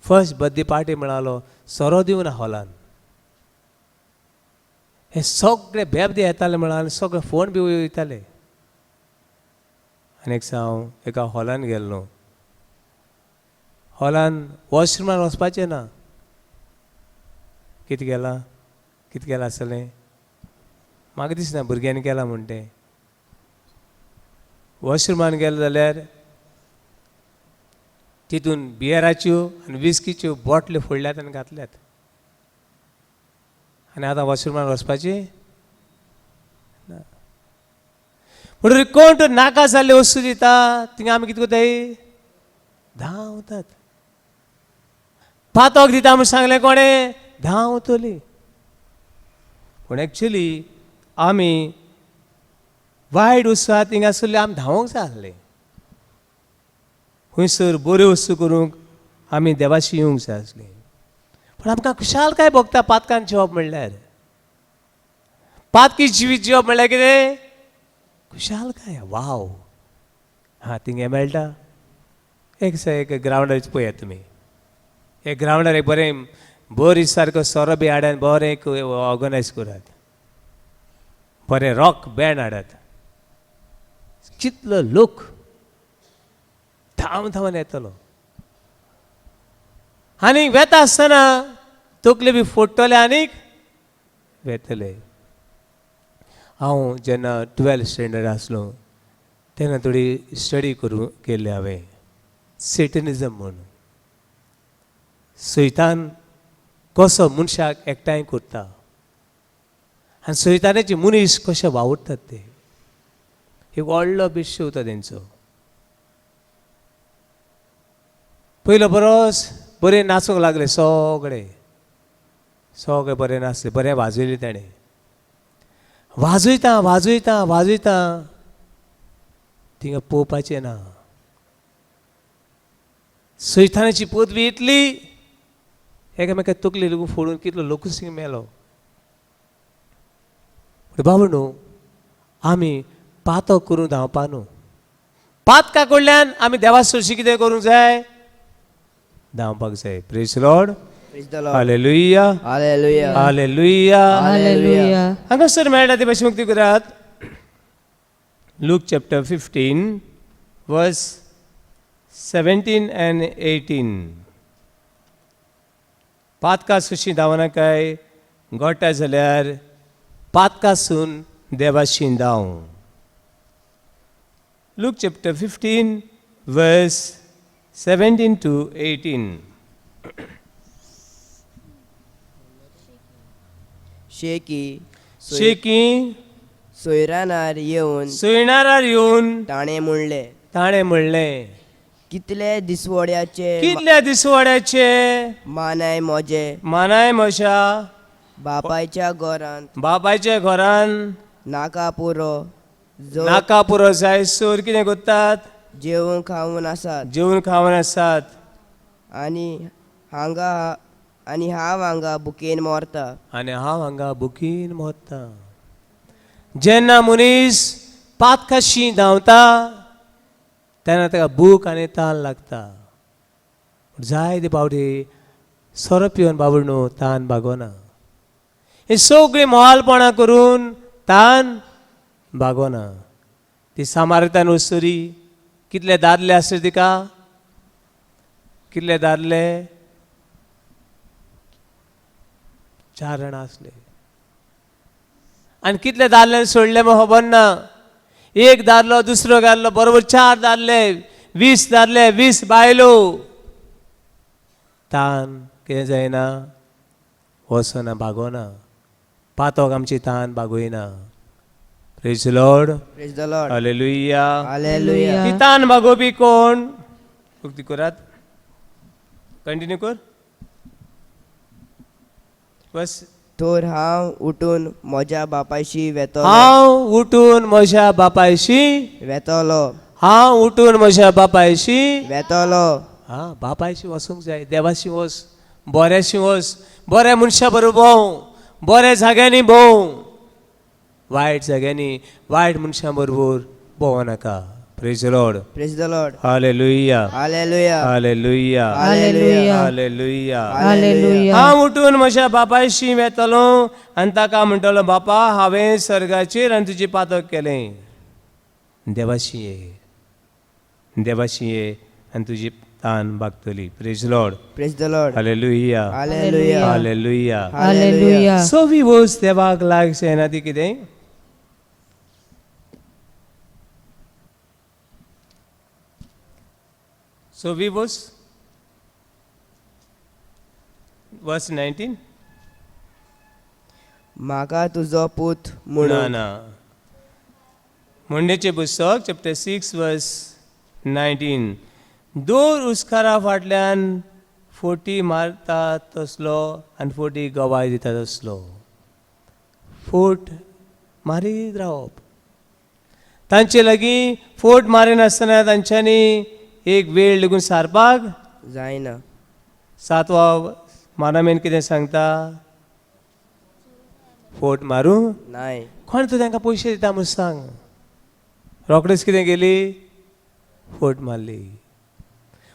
फर्स्ट बर्थडे पार्टी म्हणालो सोरो दिवना हॉलान. हे सगळे बेबदे येताले म्हळ्यार सगळे फोन बी वयताले. आनी एक हांव एका हॉलान गेल्लो. हॉलान वॉशरुमान वचपाचें ना. कितें केलां, कितें केलां आसतलें म्हाका दिसना, भुरग्यांनी केलां म्हूण तें. वॉशरुमान गेलें जाल्यार तितून बियराच्यो आनी विस्कीच्यो बॉटल्यो फोडल्यात आनी घातल्यात. आनी आतां वॉशरुमान वचपाचें ना. म्हणटकीर कोण तो नाका जाल्ल्यो वस्तू दिता थिंगा आमी कितें करताय? धांवतात. पातोक दिता म्हूण सांगलें कोणें, धांवतली. पूण एक्चुली आमी वायट वस्तू आहा थिंगा आसले आमी धांवूंक जाय आसलें. खंयसर बऱ्यो वस्तू करूंक आमी देवाशी येवंक जाय आसली. पूण आमकां खुशालकाय भोगता पातकान जिवप म्हणल्यार. पातकी जिवीत जिवप म्हणल्यार कितें? खुशालकाय. वाव, हां, थिंगा मेळटा. एक एक ग्रावंडार पळयात तुमी, एक ग्रावंडार एक बरें बरी सारको सोरो बी हाडात, बरें एक ऑर्गनायज करात, बरें रॉक बँड हाडात, कितलो लोक धांव धांवन येतलो. आनी वेता आसतना तकली बी फोडटले आनीक वेतले. हांव जेन्ना 12th standard आसलो तेन्ना थोडी स्टडी करूं केल्ली हांवें सेटनिजम म्हूण. सैतान कसो मनशाक एकठांय करता आनी सैतानाचे मनीस कशे वावुरतात ते, एक व्हडलो बिश्य उरता तेंचो. पयलो बरोच बरें नाचूंक लागले सगळे, सगळे बरें नाचले, बरें वाजयलें ताणें. वाजयता वाजयता वाजयता थिंगा पळोवपाचें ना. सैतानाची पदवी इतली एकामेका तकली लागून फोडून कितलो लोकूच थिंगा मेलो. बाबा न्हू, आमी पातो करून धांवपा न्हू. पातका कडल्यान आमी देवा सरशी कितें करूंक जाय? धांवपाक जाय. Praise Lord. Praise the Lord. Hallelujah. Hallelujah. Hallelujah. Hallelujah. हांगासर मेळटा ते भाशेन मुक्ती करात. Luke chapter 15 verse 17 and 18. Patkai Sushi धांवनाकाय, गोटा जाल्यार पातकासून देवाशी धांव. Luke chapter 15 verse 17 to 18. शेकी शेकी सोयरानार येवन सोयणारार येवन ताणें म्हणलें, ताणें म्हणलें, कितले दिसवड्याचे कितल्या दिसवाड्याचे मानाय म्हजे मानाय म्हज्या बापायच्या घरांत बापायच्या घरान नाका पुरो जो नाका पुरो जायसर कितें करतात? जेवण खावन आसात. जेवण खावन आसात. आनी हांगा आनी हांव हांगा भुकेन मरता. आनी हांव हांगा भुकेन मरता. जेन्ना मनीस पातकाशी धांवता तेन्ना ताका भूक आनी तान लागता. जायते फावटी सोरो पिवन बाबड न्हू तान भागोना. हे सगळीं मोहालपणां करून तान भागोना. ती सामारतान वस्तुरी कितले दादले आसले तिका, कितले दादले? 4 जाणां आसले. आनी कितले दादल्यान सोडले मग खबर ना. एक दादलो दुसरो दादलो बरोबर 4 दादले, 20 दादले, 20 बायलो. तान कितें जायना, वचना, भागोना. पातोक आमची तान भागयना. Praise Lord. Praise the Lord. Hallelujah. Hallelujah. ती तान भागोवपी कोण? उक्ती करात, कंटिन्यू कर बस. तर हांव उठून म्हज्या बापायशी वेतलो. हांव उठून म्हज्या बापायशी वेतलो. हांव उठून म्हज्या बापायशी वेतलो. हा, बापायशी वचूंक जाय. देवाशी वच, बऱ्याशी वच, बऱ्या मनशा बरोबर भोंव, बऱ्या जाग्यांनी भोंव, वायट जाग्यांनी वायट मनशां बरोबर भोंवो नाका. Praise Lord. Praise the Lord. Hallelujah. Hallelujah. Hallelujah. Hallelujah. Hallelujah. Hallelujah. हांव उठून म्हज्या बापायशी वेतलो आनी ताका म्हणटलो, बापा हांवें सर्गाचेर आनी तुजी पातक केलें. देवाशी ये, देवाशी ये आनी तुजी तान भागतली. Praise Lord. Praise the Lord. Hallelujah. Hallelujah. Hallelujah. Hallelujah. सवी वस्त देवाक लाग जायना ती कितें? सवी वस्त वर्स 19. म्हाका तुजो पूत ना म्हणून ना, म्हणणेचें पुस्तक चॅप्टर 6 वर्स 19. दोर उस्कारा फाटल्यान फोटी मारता तसलो आनी फोटी गवाय दिता तसलो. फोट मारीत रावप. तांचे लागीं फोट मारिनासतना तांच्यांनी एक वेळ लेगून सारपाक जायना. सातवा मानामेन कितें सांगता? फोट मारूं नाय. कोण तूं तांकां पयशे दिता म्हूण सांग. रोखडीच कितें केली? फोट मारली.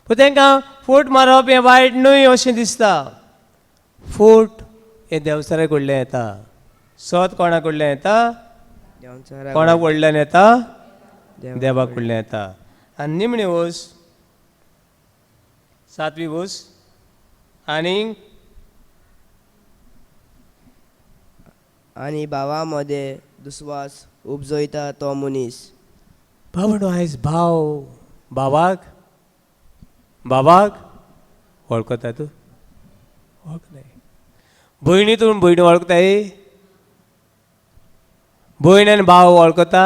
पूण तांकां फोट मारप हें वायट न्हय अशें दिसता. फोट हें देंवचारा कडल्यान येता. सत कोणा कडल्यान येता? कोणा कडल्यान येता? देवा कडल्यान येता. आनी निमणी वोस, सातवी वोस आनी आनी भावा मदें दुस्वास उपजयता तो मनीस. भावंडो आयज भाव भावाक भावाक वळखता तूं? वळखनाय. भयणी तूं भयणी वळखताय? भयण आनी भाव वळखता?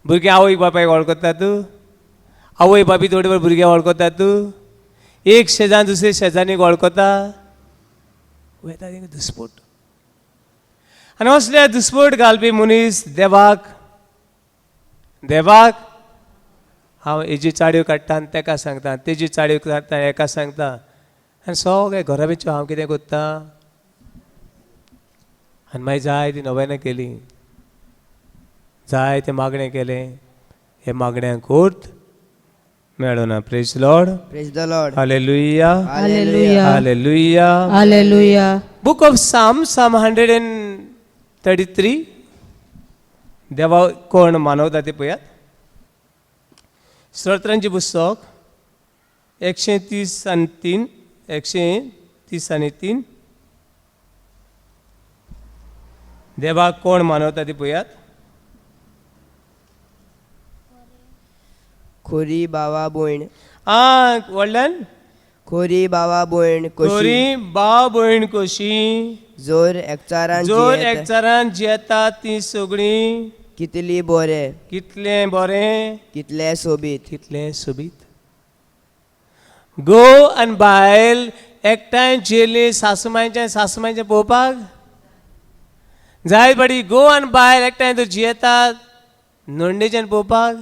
भुरगीं आवय बापायक वळखता तूं? आवय बापी थोडी वेळ भुरग्यां वळखता तूं? एक शेजान दुसरे शेजानीक वळखता? वयता तेंका दुस्पोट. आनी असले दुस्पोट घालपी मनीस देवाक देवाक हांव हेजी चाडयो काडटा आनी तेका सांगता, तेजी चाडयो काडटा हेका सांगता, आनी सगळे घराब्याच्यो हांव कितें करता. आनी मागीर जाय ती नवेनां केली, जाय तें मागणें केलें, हे मागण्यांक अर्थ मेळना. Praise Lord. Praise the Lord. Hallelujah. Hallelujah. Hallelujah. Hallelujah. Book of Psalm, Psalm 133. देवा कोण मानवता ते पळयात. स्तोत्रांचें पुस्तक 133, 133. देवाक कोण मानवता ती पळयात. खोरी भावा भयण. आ व्हडल्यान. खोरी भावा भयण कशी. खोरी भाव भयण कशी. जोर एकचारान जोर एकचारान जियेतात ती सगळीं. कितली बरें. कितलें बरें. कितलें सोबीत. कितलें सोबीत. घोव आनी बायल एकठांय जियेली सासूमांयचें सासूमांयचें पळोवपाक जाय पडी. घोव आनी बायल एकठांय तर जियेतात नोंडेच्यान पळोवपाक.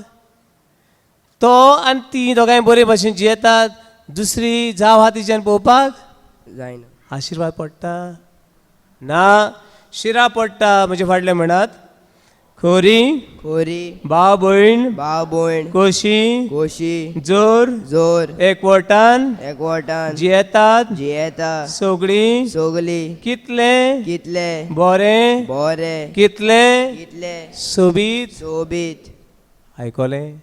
तो आनी ती दोगांय बरे भशेन जियेतात, दुसरी जाव आहा तिच्यान पळोवपाक जायना. आशिर्वाद पडटा ना, शिरा पडटा. म्हजे फाटलें म्हणात. खोरी खोरी भाव भयण भाव भयण कशी कशी जोर जोर एकवटान एकवटान जियेतात जियेता सगळीं सगळीं कितलें कितलें बरें बरें कितलें कितलें सोबीत सोबीत. आयकलें?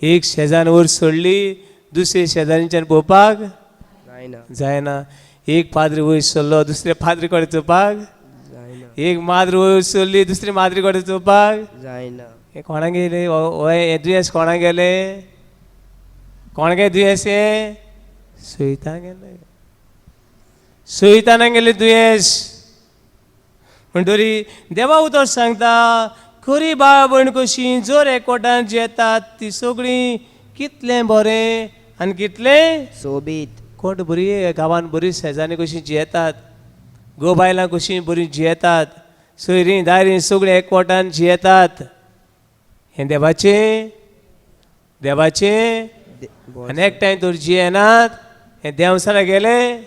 एक शेजान वयर सोडली दुसरे शेजारीच्यान पळोवपाक जायना. जायना. एक पाद्री वयर सरलो दुसरे पाद्री कडेन चोवपाक जायना. एक माद्री वयर सरली दुसरी माद्री कडेन चोवपाक जायना. हें कोणाक गेलें? हें दुयेंस कोणाक गेलें? कोणाक दुयेंस हें? सुयतान गेलें. सुयताना गेलें दुयेंस. म्हणटरी देवा उतर सांगता खरी भाव भयण कशी जोर एकवटान जियेतात ती सगळीं कितलें बरें आनी कितलें सोबीत. कोण बरी गांवान बरी शेजान्नी कशी जियेतात, घोव बायलां कशीं बरीं जियेतात, सोयरीं दायरीं सगळीं एकवटान जियेतात. हें देवाचें देवाचें. आनी एकठांय तर जियेनात हें देंवसारा गेलें,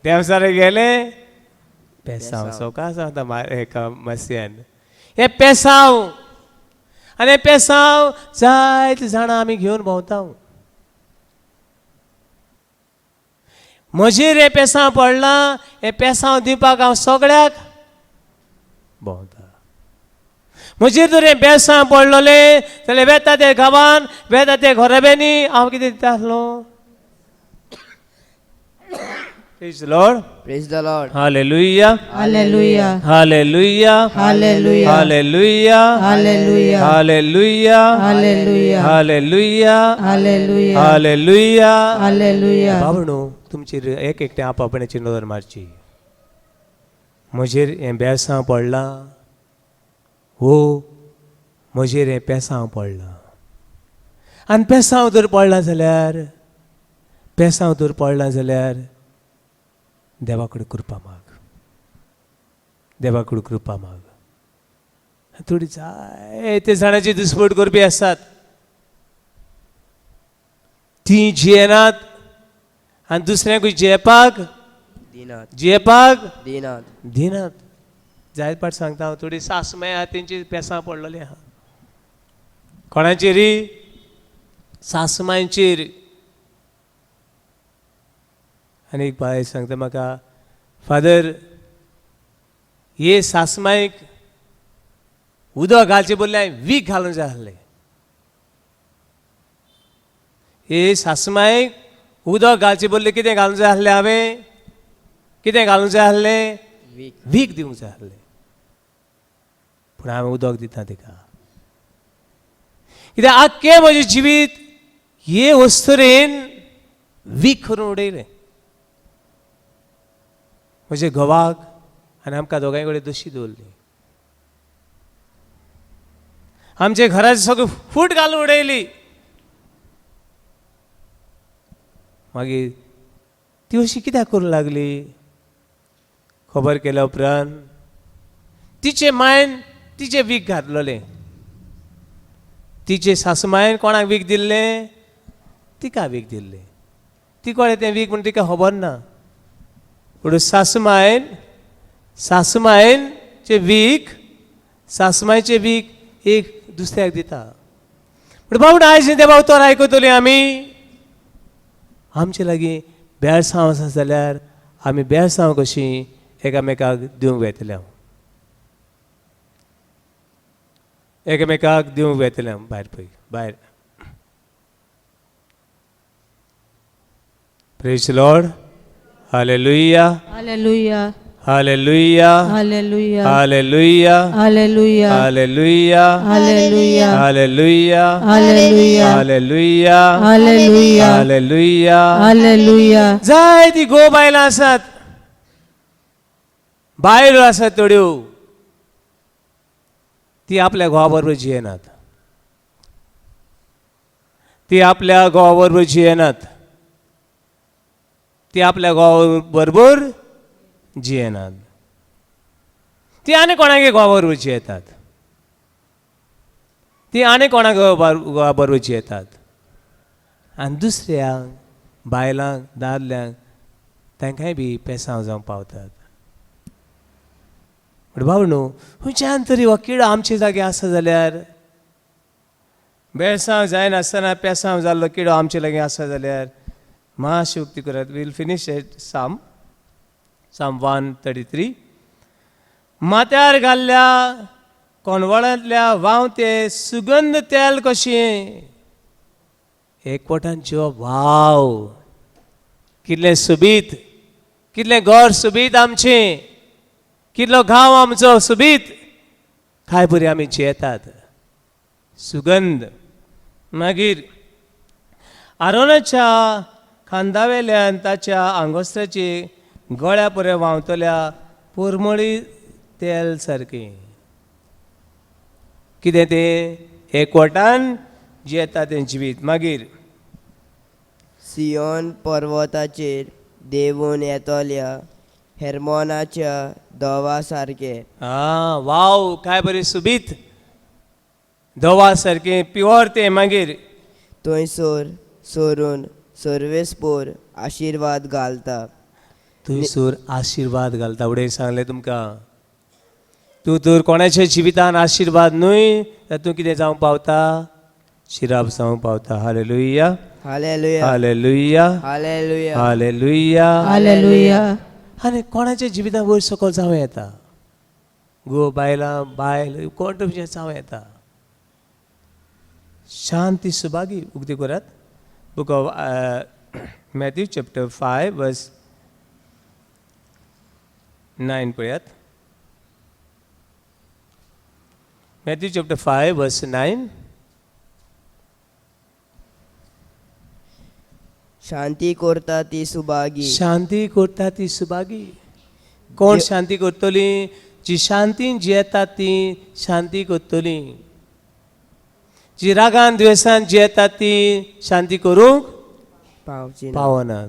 देंवसारा गेलें. पेसांव सवका सांगता एका मासयान हें पेसांव. आनी हें पेसांव जायते जाणां आमी घेवन भोंवता. म्हजेर हें पेसांव पडलां, हें पेसांव दिवपाक हांव सगळ्याक भोंवता. म्हजेर तर हें बेसांव पडलोलें जाल्यार वेता ते गांवान, वेता ते घराब्यांनी हांव कितें दिता आसलो? Praise the Lord. Praise the Lord. Hallelujah. Hallelujah. Hallelujah. Hallelujah. Hallelujah. Hallelujah. Hallelujah. Hallelujah. Hallelujah. Hallelujah. Hallelujah. Hallelujah. बाबणो तुमचेर एक एकटें आपापणाची नदर मारची. म्हजेर हें बेसांव पडलां, हो म्हजेर हें पेसांव पडलां. आनी पेसांव जर पडलां जाल्यार, पेसांव जर पडलां जाल्यार देवा कडेन कृपा माग, देवा कडेन कृपा माग. थोडी जायते जाणांची दुस्फोट करपी आसात, ती जियेनात. आनी दुसऱ्यांकूय जियेवपाक दिनात. जियेवपाक दिनात. दिनात. जायत पाट सांगता हांव, थोडी सासमाय आहा तेंची पेसां पडलेली आहा. कोणाचेर? सासमांयचेर. आनी एक बायल सांगता म्हाका, फादर हे सासमायक उदक घालचें बदले हांवें वीख घालूंक जाय आसलें. हे सासमायक उदक घालचें बदले कितें घालूंक जाय आसलें हांवें? कितें घालूंक जाय आसलें? वीख. वीख दिवंक जाय आसलें. पूण हांवें उदक दिता तिका. कित्याक आख्खें म्हजें जिवीत हे वस्तुरेन वीख करून उडयलें. म्हजे घोवाक आनी आमकां दोगांय कडेन दोशी दवरली. आमच्या घराचे सगळें फूट घालून उडयली. मागीर ती अशी कित्याक करूंक लागली? खबर केल्या उपरांत तिचे मायन तिचें वीख घातलेलें. तिचे सासमायन कोणाक वीख दिल्लें? तिका वीख दिल्लें. ती कोणें तें वीख म्हूण तिका खबर ना. पूण सासमायन सासमायनचें वीख सासमायचें वीख एक दुसऱ्याक दिता. पूण बाबडो आयज देवा उतर आयकतली आमी. आमचे लागीं बेळसांव आसा जाल्यार आमी बेळसांव कशीं एकामेकाक दिवंक वेतले हांव, एकामेकाक दिवंक वेतले हांव भायर पळय भायर. Praise Lord. Hallelujah. Hallelujah. Hallelujah. Hallelujah. Hallelujah. Hallelujah. Hallelujah. Hallelujah. Hallelujah. Hallelujah. Hallelujah. Hallelujah. Hallelujah. Hallelujah. जायती गो बायलां आसात, बायलो आसात थोड्यो, ती आपल्या घोवा बरोबर जियेनात. ती आपल्या घोवा बरोबर जियेनात. ती आपल्या घोवा बरोबर जियेनात. ती आनी कोणागे घोवा बरोबर जियेतात. ती आनी कोणाक घोवा बरोबर जियेतात. आनी दुसऱ्यांक बायलांक दादल्यांक तांकांय बी पेसांव जावंक पावतात. पूण बाबा न्हू खंयच्यान तरी हो किडो आमचे जागे आसा जाल्यार, बेळसांव जायनासतना पेसांव जाल्लो किडो आमचे लागीं आसा जाल्यार मातशी उक्ती करात. We'll finish at Psalm Psalm 133. माथ्यार घाल्ल्या कोणवळांतल्या वांवते सुगंध तेल कशें, एकवटान जिवप. वाव कितलें सोबीत, कितलें घर सोबीत आमचें, कितलो गांव आमचो सोबीत, काय बरी आमी जियेतात. सुगंध. मागीर आरोनाच्या खांदावेल्यान ताच्या आंगोस्त्राची गळ्या पर्यंत व्हांवतल्या पोरमोळी तेल सारकें. कितें तें? एकवटान जियेता तें जिवीत. मागीर सियोन पर्वताचेर देंवून येतल्या हेर्मोनाच्या दवा सारकें. आं वाव काय बरें सोबीत, दवा सारकें प्युअर तें. मागीर थंयसर सरून सर्वेस्पोर आशिर्वाद घालता. थंयसर आशिर्वाद घालता. फुडें सांगलें तुमकां, तूं तर कोणाच्या जिवितान आशिर्वाद न्हय तर तूं कितें जावंक पावता? शिराप जावंक पावता. Hallelujah. Hallelujah. Hallelujah. Hallelujah. Hallelujah. Hallelujah. आनी कोणाच्या जिवितान वयर सकयल जावं येता, गो बायलां बायल कोण तुमचें जावं येता. शांती सुभागी. उगती करात book of Matthew chapter 5 verse 9 पळयात. Matthew chapter 5 verse 9. शांती करता ती सुभागी. शांती करता ती सुभागी. कोण शांती करतली? जी शांतीन जियेतात ती शांती करतली. जी रागान द्वेसान जियेतात ती शांती करूंक पावची पावनात.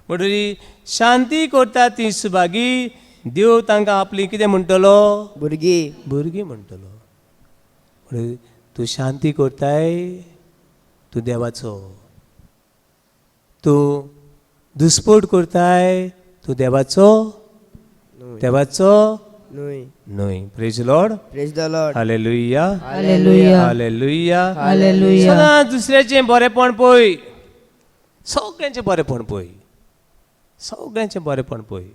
म्हणटरी शांती करता ती सुभागी. देव तांकां आपली कितें म्हणटलो? भुरगीं. भुरगीं म्हणटलो. म्हणटरी तूं शांती करताय, तूं देवाचो, तूं दुस्पोट करताय तूं देवाचो, देवाचो न्हय. न्हय. Praise Lord. Praise the Lord. Hallelujah. Hallelujah. Hallelujah. Hallelujah. सदां दुसऱ्याचें बरेंपण पळय, सगळ्यांचें बरेंपण पळय, सगळ्यांचें बरेंपण पळय.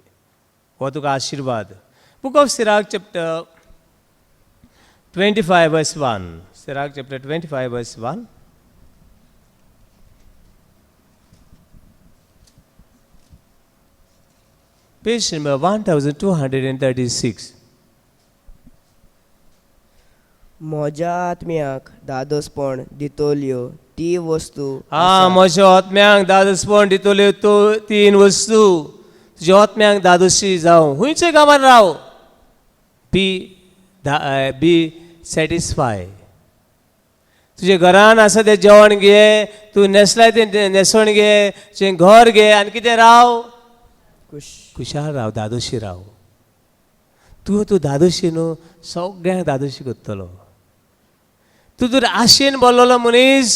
हो तुका आशिर्वाद. Book of Sirach chapter 25 verse 1. Sirach chapter 25 verse 1. Page number 1236. म्हज्या आत्म्याक धादोसपण दितोल्यो ती वस्तू आ, म्हज्या आत्म्यांक दादोसपण दितल्यो त्यो तीन वस्तू. तुज्या आत्म्यांक दादोशी जावं, खुंयच्या गांवान राव, बी सॅटिस्फाय. तुज्या घरान आसा तें जेवण घे, तूं न्हेसलाय तें न्हेसण घे, तुजें घर घे आनी कितें राव? खुश. खुशाल राव, दादोशी राव. तूं तूं दादोशी न्हू, सगळ्यांक दादोशी करतलो. तूं जर आशेन बोल्लोलो मनीस,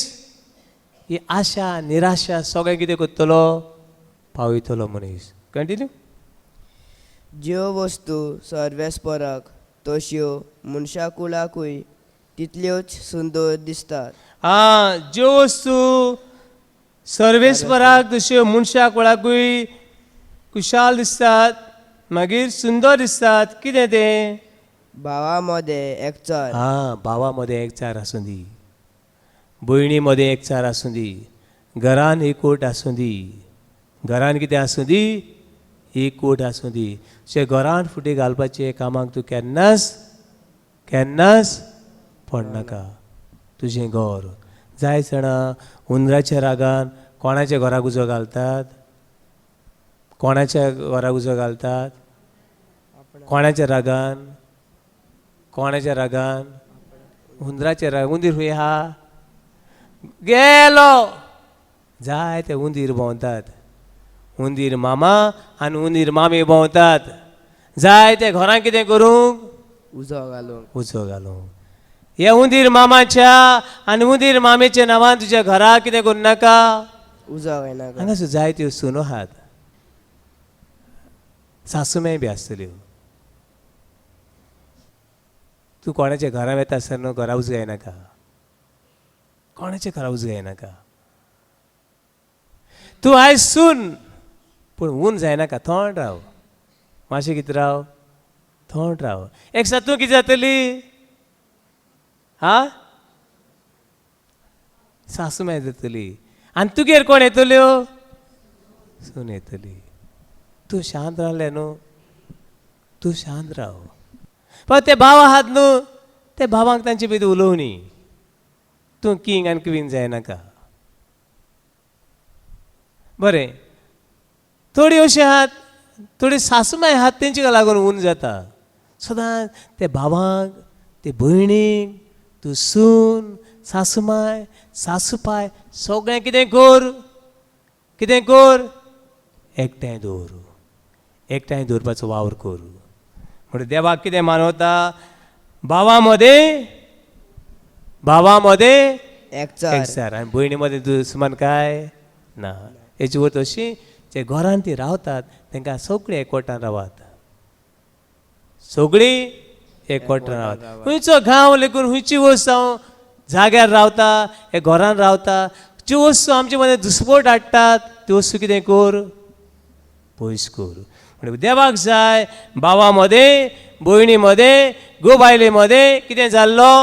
ही आशा निराशा सगळें कितें करतलो? पावयतलो मनीस. कंटिन्यू. ज्यो वस्तू सर्वेस्पराक तश्यो मनशाकुळाकूय तितल्योच सुंदर दिसतात. आं, ज्यो वस्तू सर्वेस्पराक तश्यो मनशाक कुळाकूय खुशाल दिसतात, मागीर सुंदर दिसतात. कितें तें? भावा मदें एकचार. आं, भावा मदें एकचार आसूं दी, भयणी मदें एकचार आसूं दी, घरान एकवट आसूं दी. घरान कितें आसूं दी? एकवट आसूं दी. अशें घरान फुटी घालपाचें कामाक तूं केन्नाच केन्नाच पडनाका. तुजें घर जाय जाणां, हुंदराच्या रागान कोणाच्या घराक उजो घालतात? कोणाच्या घराक उजो घालतात? कोणाच्या रागान? कोणाच्या रागान? हुंदराच्या राग. उंदीर खंय आहा? गेलो. जाय ते उंदीर भोंवतात, उंदीर मामा आनी उंदीर मामी भोंवतात. जाय ते घरान कितें करूंक? उजो घालूंक. उजो घालूंक. ह्या उंदीर मामाच्या आनी उंदीर मामेच्या नांवान तुज्या घरा कितें करूं नाका? उजो घालनाका. हांगासर जायत्यो सुनो आहात, सासूमेय बी आसतल्यो. तूं कोणाच्या घरा वता आसतना न्हू घरा उजो घायनाका, कोणाच्या घरा उजो घायनाका. तूं आयज सून, पूण ऊन जायनाका, थंड राव मातशें. कितें राव? थंड राव. एक दिसा तूं कितें जातली? हा, सासूमाय जातली. आनी तुगेर कोण येतल्यो? सून येतली. तूं शांत रावलें न्हू, तूं शांत राव. पण ते भाव आहात न्हू, ते भावांक तांचे भितर उलोवनी. तूं किंग आनी क्वीन जायनाका. बरें, थोडी अशीं आहात, थोडी सासूमाय आहात, तेंचे लागून ऊन जाता सदांच. ते भावांक, ते भयणीक, तूं सून, सासूमाय, सासूपाय सगळें कितें कर? कितें कर? एकठांय दवर. एकठांय दवरपाचो वावर कर. म्हणून देवाक कितें मानवता? भावा मदें, भावा मदें एकचार. एकचार आनी भयणी मदें दुस्मान काय ना. हेची वत अशी, जे घरान ती रावतात तांकां सगळीं एकवटान रावात, सगळीं एकवटान रावात. खंयचो गांव लेगून खंयची वस्त हांव जाग्यार रावता, हे घरान रावता, ज्यो वस्तू आमचे मदें दुस्पोट हाडटात त्यो वस्तू कितें कर? पयस कर. म्हणजे देवाक जाय भावा मदें, भयणी मदें, घोव बायले मदें कितें जाल्लो?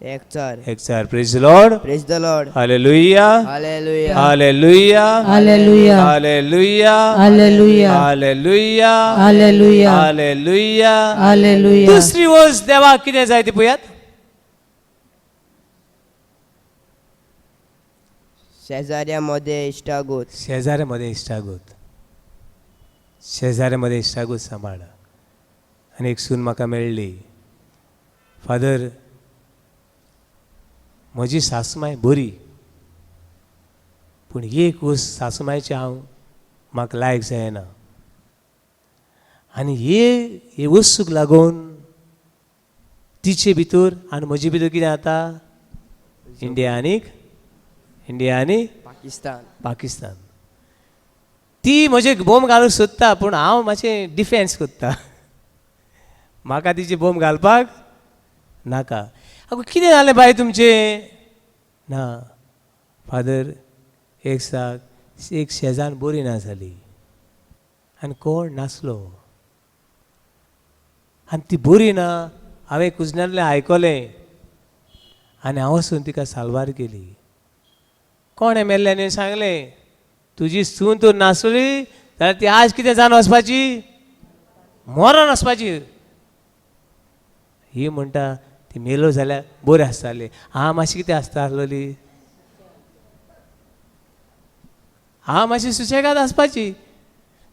एकचार. एकचार. Praise Lord. Praise the Lord. Hallelujah. Hallelujah. Hallelujah. Hallelujah. Hallelujah. Hallelujah. Hallelujah. Hallelujah. Hallelujah. Hallelujah. दुसरी वस्त देवाक कितें जाय ती पळयात. शेजाऱ्या मदें इश्टागत. शेजाऱ्या मदें इश्टागत, शेजाऱ्या मदें इश्टागत सांबाळ. आनी एक सून म्हाका मेळ्ळी, फादर, म्हजी सासमाय बरी, पूण एक वस्त सासमायची हांव म्हाका लायक जायना आनी हे वस्तूक लागून तिचे भितर आनी म्हजे भितर कितें जाता? इंडिया आनीक, इंडिया आनी पाकिस्तान. पाकिस्तान. ती म्हजे बोम घालूंक सोदता पूण हांव मातशें डिफेन्स कोत्ता, म्हाका तिची बोम घालपाक नाका. आगो कितें जालें बाय तुमचें? ना फादर, एक साक एक शेजान बरी ना जाली आनी कोण नासलो आनी ती बरी ना, हांवें कुजनांतलें आयकलें आनी हांव वचून तिका साल्वार केली. कोणें मेल्ल्यानी सांगलें तुजी सून तर नासली जाल्यार ती आज कितें जावन वचपाची, मरोन वचपाची. ही म्हणटा ती मेलो जाल्यार बरें आसताली, हांव मातशी कितें आसता आसलोली, हांव मातशी सुशेगाद आसपाची.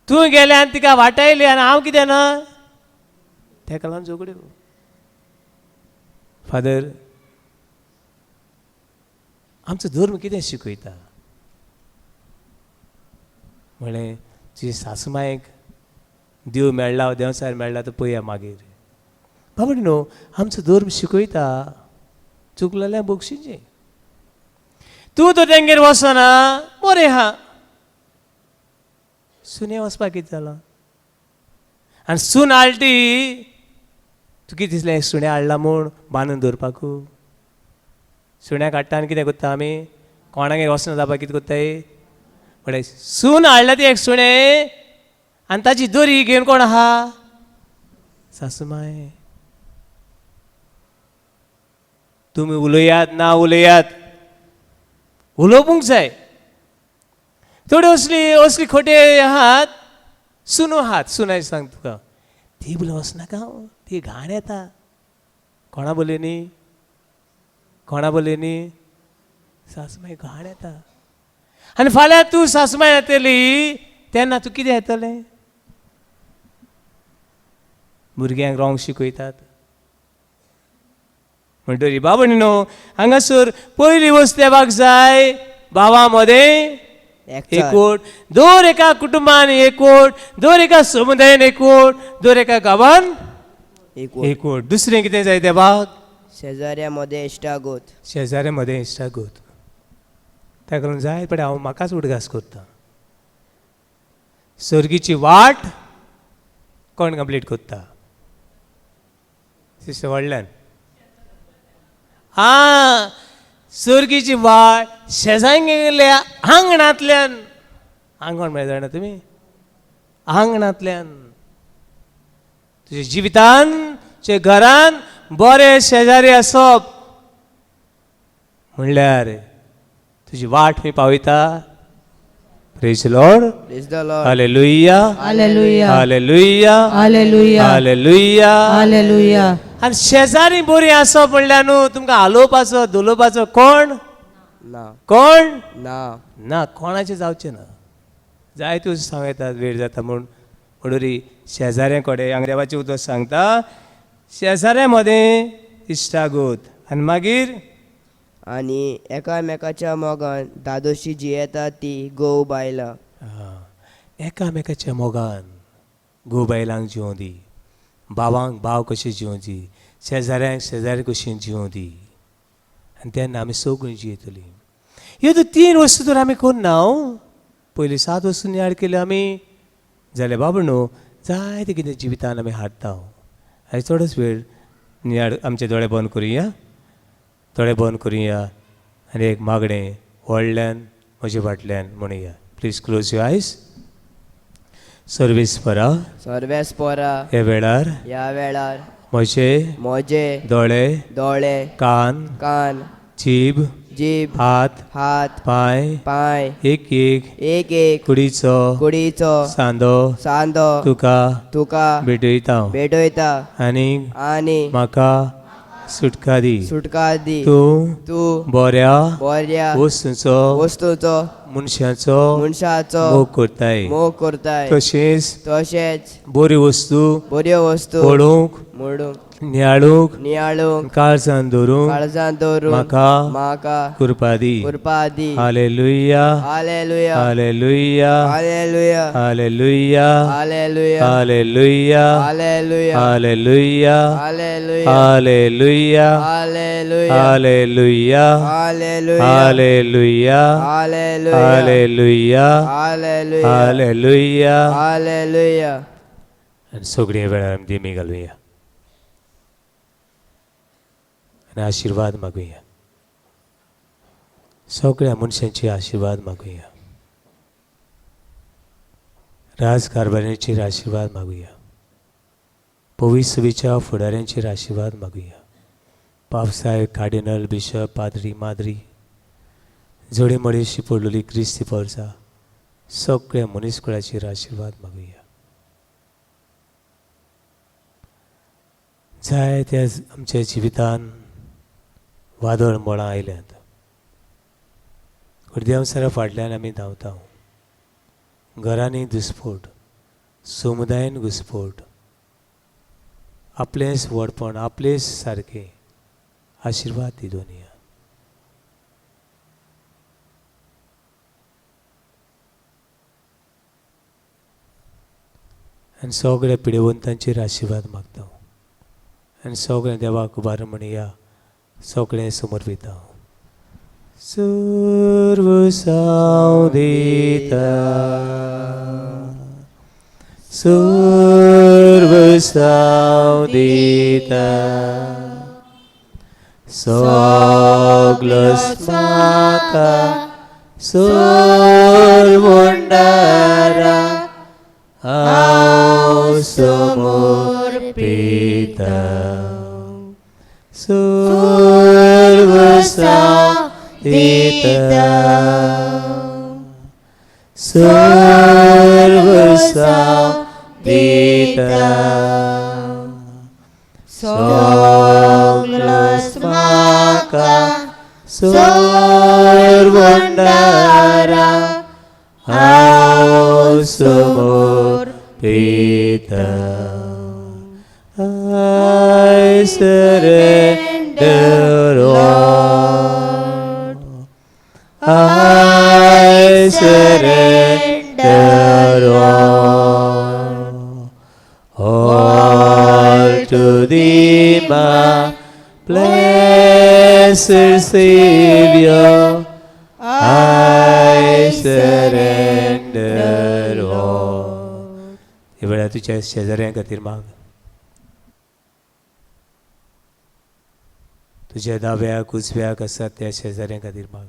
तूं गेलें आनी तिका वाटायली आनी हांव कितें ना, तेका लागून झगड्यो. फादर, आमचो धर्म कितें शिकयता? म्हळें तुजी सासूमायक देव मेळ्ळा, देंवचार मेळ्ळा तर पळया मागीर. बाबा न्हू, आमचो धर्म शिकयता चुकलेल्या बक्षिचें. तूं तर तेंगेर वचना बरें आहा, सुने वचपाक कितें जालां? आनी सून हाडटी तुका कितें दिसलें सुणें हाडला म्हूण बांदून दवरपाकू? सुण्याक हाडटा आनी कितें करता आमी? कोणागेर वचना जावपाक कितें करताय? म्हळ्यार सून हाडला ती एक सुणें आनी ताची दोरी घेवन कोण आहा? सासूमाय. तुमी उलयात ना उलयात, उलोवपूंक जाय. थोड्यो असली असली खोटे आहात, सुनो आहात. सुनाय सांग तुका, ती बोल वचनाका, ती घाण येता. कोणा बोले न्ही, कोणा बोले न्ही, सासूमाय घाण येता. आनी फाल्यां तूं सासूमाय येतली तेन्ना तूं कितें येतलें? भुरग्यांक रोंग शिकयतात. म्हणटरी बाबा न्हू, हांगासर पयली वस्त देवाक जाय भावा मदें एकवट, दर एका कुटुंबान एकवट, दर एका समुदायान एकवट, दर एका गांवान एकवट. दुसरें कितें जाय देवाक? शेजाऱ्या मदें इश्टागत. शेजाऱ्या मदें इश्टागत. ताका लागून जाय पडे हांव म्हाकाच उडगास करतां. सर्गीची वाट कोण कंप्लीट करता? सिस्टर व्हडल्यान. आं, सर्गीची वाट शेजाऱ्यांगेल्या आंगणांतल्यान. आंगण म्हळ्यार जाणा तुमी? आंगणांतल्यान. तुज्या जिवितान, तुज्या घरान बरे शेजारी आसप म्हणल्यार तुजी वाट खंय पावयता? Praise Lord. Praise the Lord. Hallelujah. Hallelujah. Hallelujah. Hallelujah. Hallelujah. Hallelujah. आनी शेजारी बरी आसप म्हणल्यार न्हू तुमकां हालोवपाचो धोलोवपाचो कोण ना. कोण ना. ना, कोणाचें जावचें ना. जाय तूं सांग येता वेळ जाता म्हूण. म्हणून शेजाऱ्यां कडेन हांगा देवाचें उतर सांगता, शेजाऱ्यां मदें इश्टागत आनी मागीर आनी एकामेकाच्या मोगान दादोशी जियेता ती घोव बायलां. एकामेकाच्या मोगान घोव बायलांक जिवों दी, भावांक भाव कशें जिवों दी, शेजाऱ्यांक शेजारी कशें जिवों दी, आनी तेन्ना आमी सगळीं जियेतलीं. ह्यो तर तीन वस्तू तर आमी करना. पयलीं 7 वस्तू नियाळ केल्यो आमी जाल्यार बाबा न्हू जायते कितें जिवितान आमी हाडटा. आनी चडच वेळ नियाळ आमचे दोळे बंद करुया, दोळे बंद करुया आनी एक मागणें व्हडल्यान म्हजे फाटल्यान म्हणुया. Please close your eyes. सर्वेस्परा, सर्वेस्परा, ह्या वेळार, ह्या वेळार म्हजे, म्हजे दोळे, दोळे, कान, कान, जीब, जीब, हात, हात, पांय, पांय, एक एक, एक एक, कुडीचो, कुडीचो सांदो, सांदो, तुका, तुका भेटयता, भेटयता, आनी आनी म्हाका सुटका दी, सुटका दी, तूं तूं बऱ्या बऱ्या वस्तूंचो, वस्तूचो, मनशाचो, मनशाचो मोग करताय, मोग करताय, तशेंच तशेंच बऱ्यो वस्तू, बऱ्यो वस्तू पळोवंक, म्हणूंक, नियाळूंक, नियाळूंक, काळजान दवरूंक, काळजान दवरूंक म्हाका म्हाका कृपा दी. कृपा दी. Hallelujah. Hallelujah. Hallelujah. Hallelujah. Hallelujah. Hallelujah. Hallelujah. Hallelujah. Hallelujah. Hallelujah. Hallelujah. Hallelujah. Hallelujah. Hallelujah. Hallelujah. Hallelujah. Hallelujah. Hallelujah. Hallelujah. Hallelujah. Hallelujah. आनी सगळीं वेळार आमी दिमी घालुया आनी आशिर्वाद मागुया. सगळ्या मनशांचे आशिर्वाद मागुया. राजकारभाऱ्यांचेर आशिर्वाद मागुया. पविसवेच्या फुडाऱ्यांचेर आशिर्वाद मागुया. पापसाहेब, कार्डिनल, बिशप, पाद्री, माद्री, जोडे शिपडलेली क्रिस्ती पोरसा सगळ्या मनीसकुळाचेर आशिर्वाद मागुया. जाय त्या आमच्या जिवितान वादळ मळां आयल्यात, देवसरा फाटल्यान आमी धांवता. घरांनी घुस्पोट, समुदायन घुस्पोट, आपलेंच व्हडपण, आपलेच सारकें आशिर्वाद दी दोनिया. आनी सगळ्या पिडेवंतांचेर आशिर्वाद मागता आनी सगळ्या देवाक उबार म्हणया, सगळें समर्पिता. सर्व साव दिता, सर्व साव दिता, सगलो म्हाका सोरवंडारा हांव समर्पिता. सर्व साव दिता, सर्व साव दिता, सगलो म्हाका सोरवंडारा हांव समर्पिता. I surrender all. I surrender all. All to thee, my blessed Savior, I surrender all. ह्या वेळार तुज्या शेजाऱ्यां खातीर माग, तुज्या दाव्याक उजव्याक आसा त्या शेजाऱ्यां खातीर माग,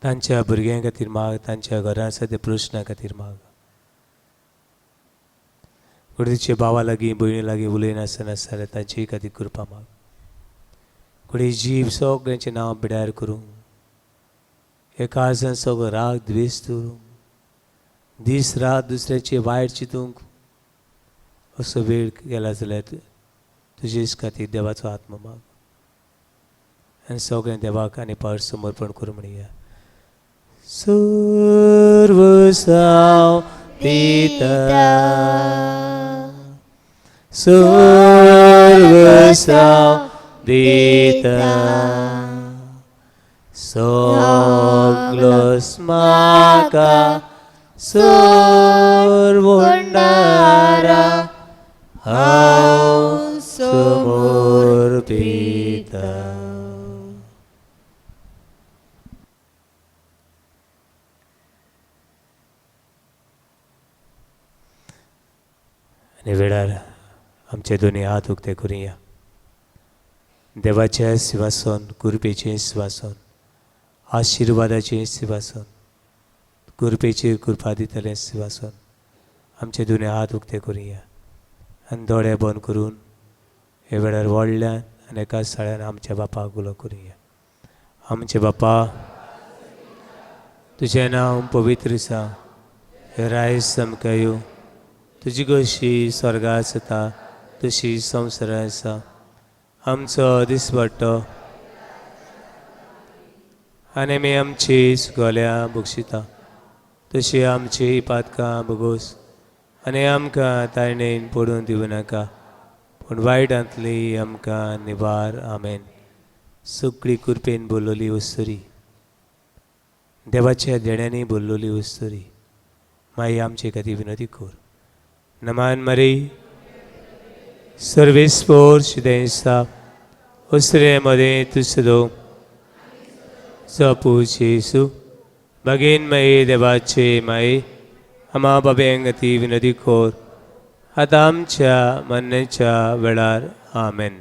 तांच्या भुरग्यां खातीर माग, तांच्या घरां आसा त्या प्रश्ना खातीर माग. कुडीचे भावा लागीं भयणी लागीं उलयनासतना जाल्यार तांचेय खातीर कृपा माग. कुडी जीव सगळ्यांचें नांव पिड्यार करूंक, एका आसान सगळो राग द्वेश दवरूंक, दीस रात दुसऱ्याचे वायट चिंतूंक असो वेळ गेला जाल्यार तुजेच खातीर देवाचो आत्मो माग. आनी सगळें देवाक आनी पार समर्पण करूं म्हणया. सर्व साव दिता, सर्व साव दिता, सगलो म्हाका सोरवंडारा हांव समर्पिता. आनी वेळार आमचे दोनी हात उक्ते करुया. देवाचें सिंवासन, कृपेचें सिंवासन, आशिर्वादाचें सिंवासन, कृपेचेर कृपा दितलें सिंवासन, आमचे दोनी हात उक्ते करुया आनी दोळे बंद करून हे वेळार व्हडल्यान आनी एका साळ्यान आमच्या बापाक उलो करुया. आमचे बापा, तुजें नांव पवित्र आसा, रायस आमकां येवं, तुजी कशी स्वर्गा आसता तशी संवसारांत आसा. आमचो दिसपट्टो आनी आमी आमची सुगोल्या बक्षिता तशी आमची पातकां भोगोस आनी आमकां ताणेन पडून दिवं नाका, पूण वायटांतली आमकां निवार. आमेन. सगळी कृपेन बोल्लोली वस्तुरी, देवाच्या देण्यांनी बोल्लोली वस्तुरी, माई आमचे खातीर विनंती कर. नमान मरी सर्वेस्पोर शिदेंसा उसरे मदें तुसदो जपू जेसू. भगीन माई देवाचे माई आमा बाबेंक ती विनोदी कोर आतां आमच्या मरणाच्या वेळार. आमेन.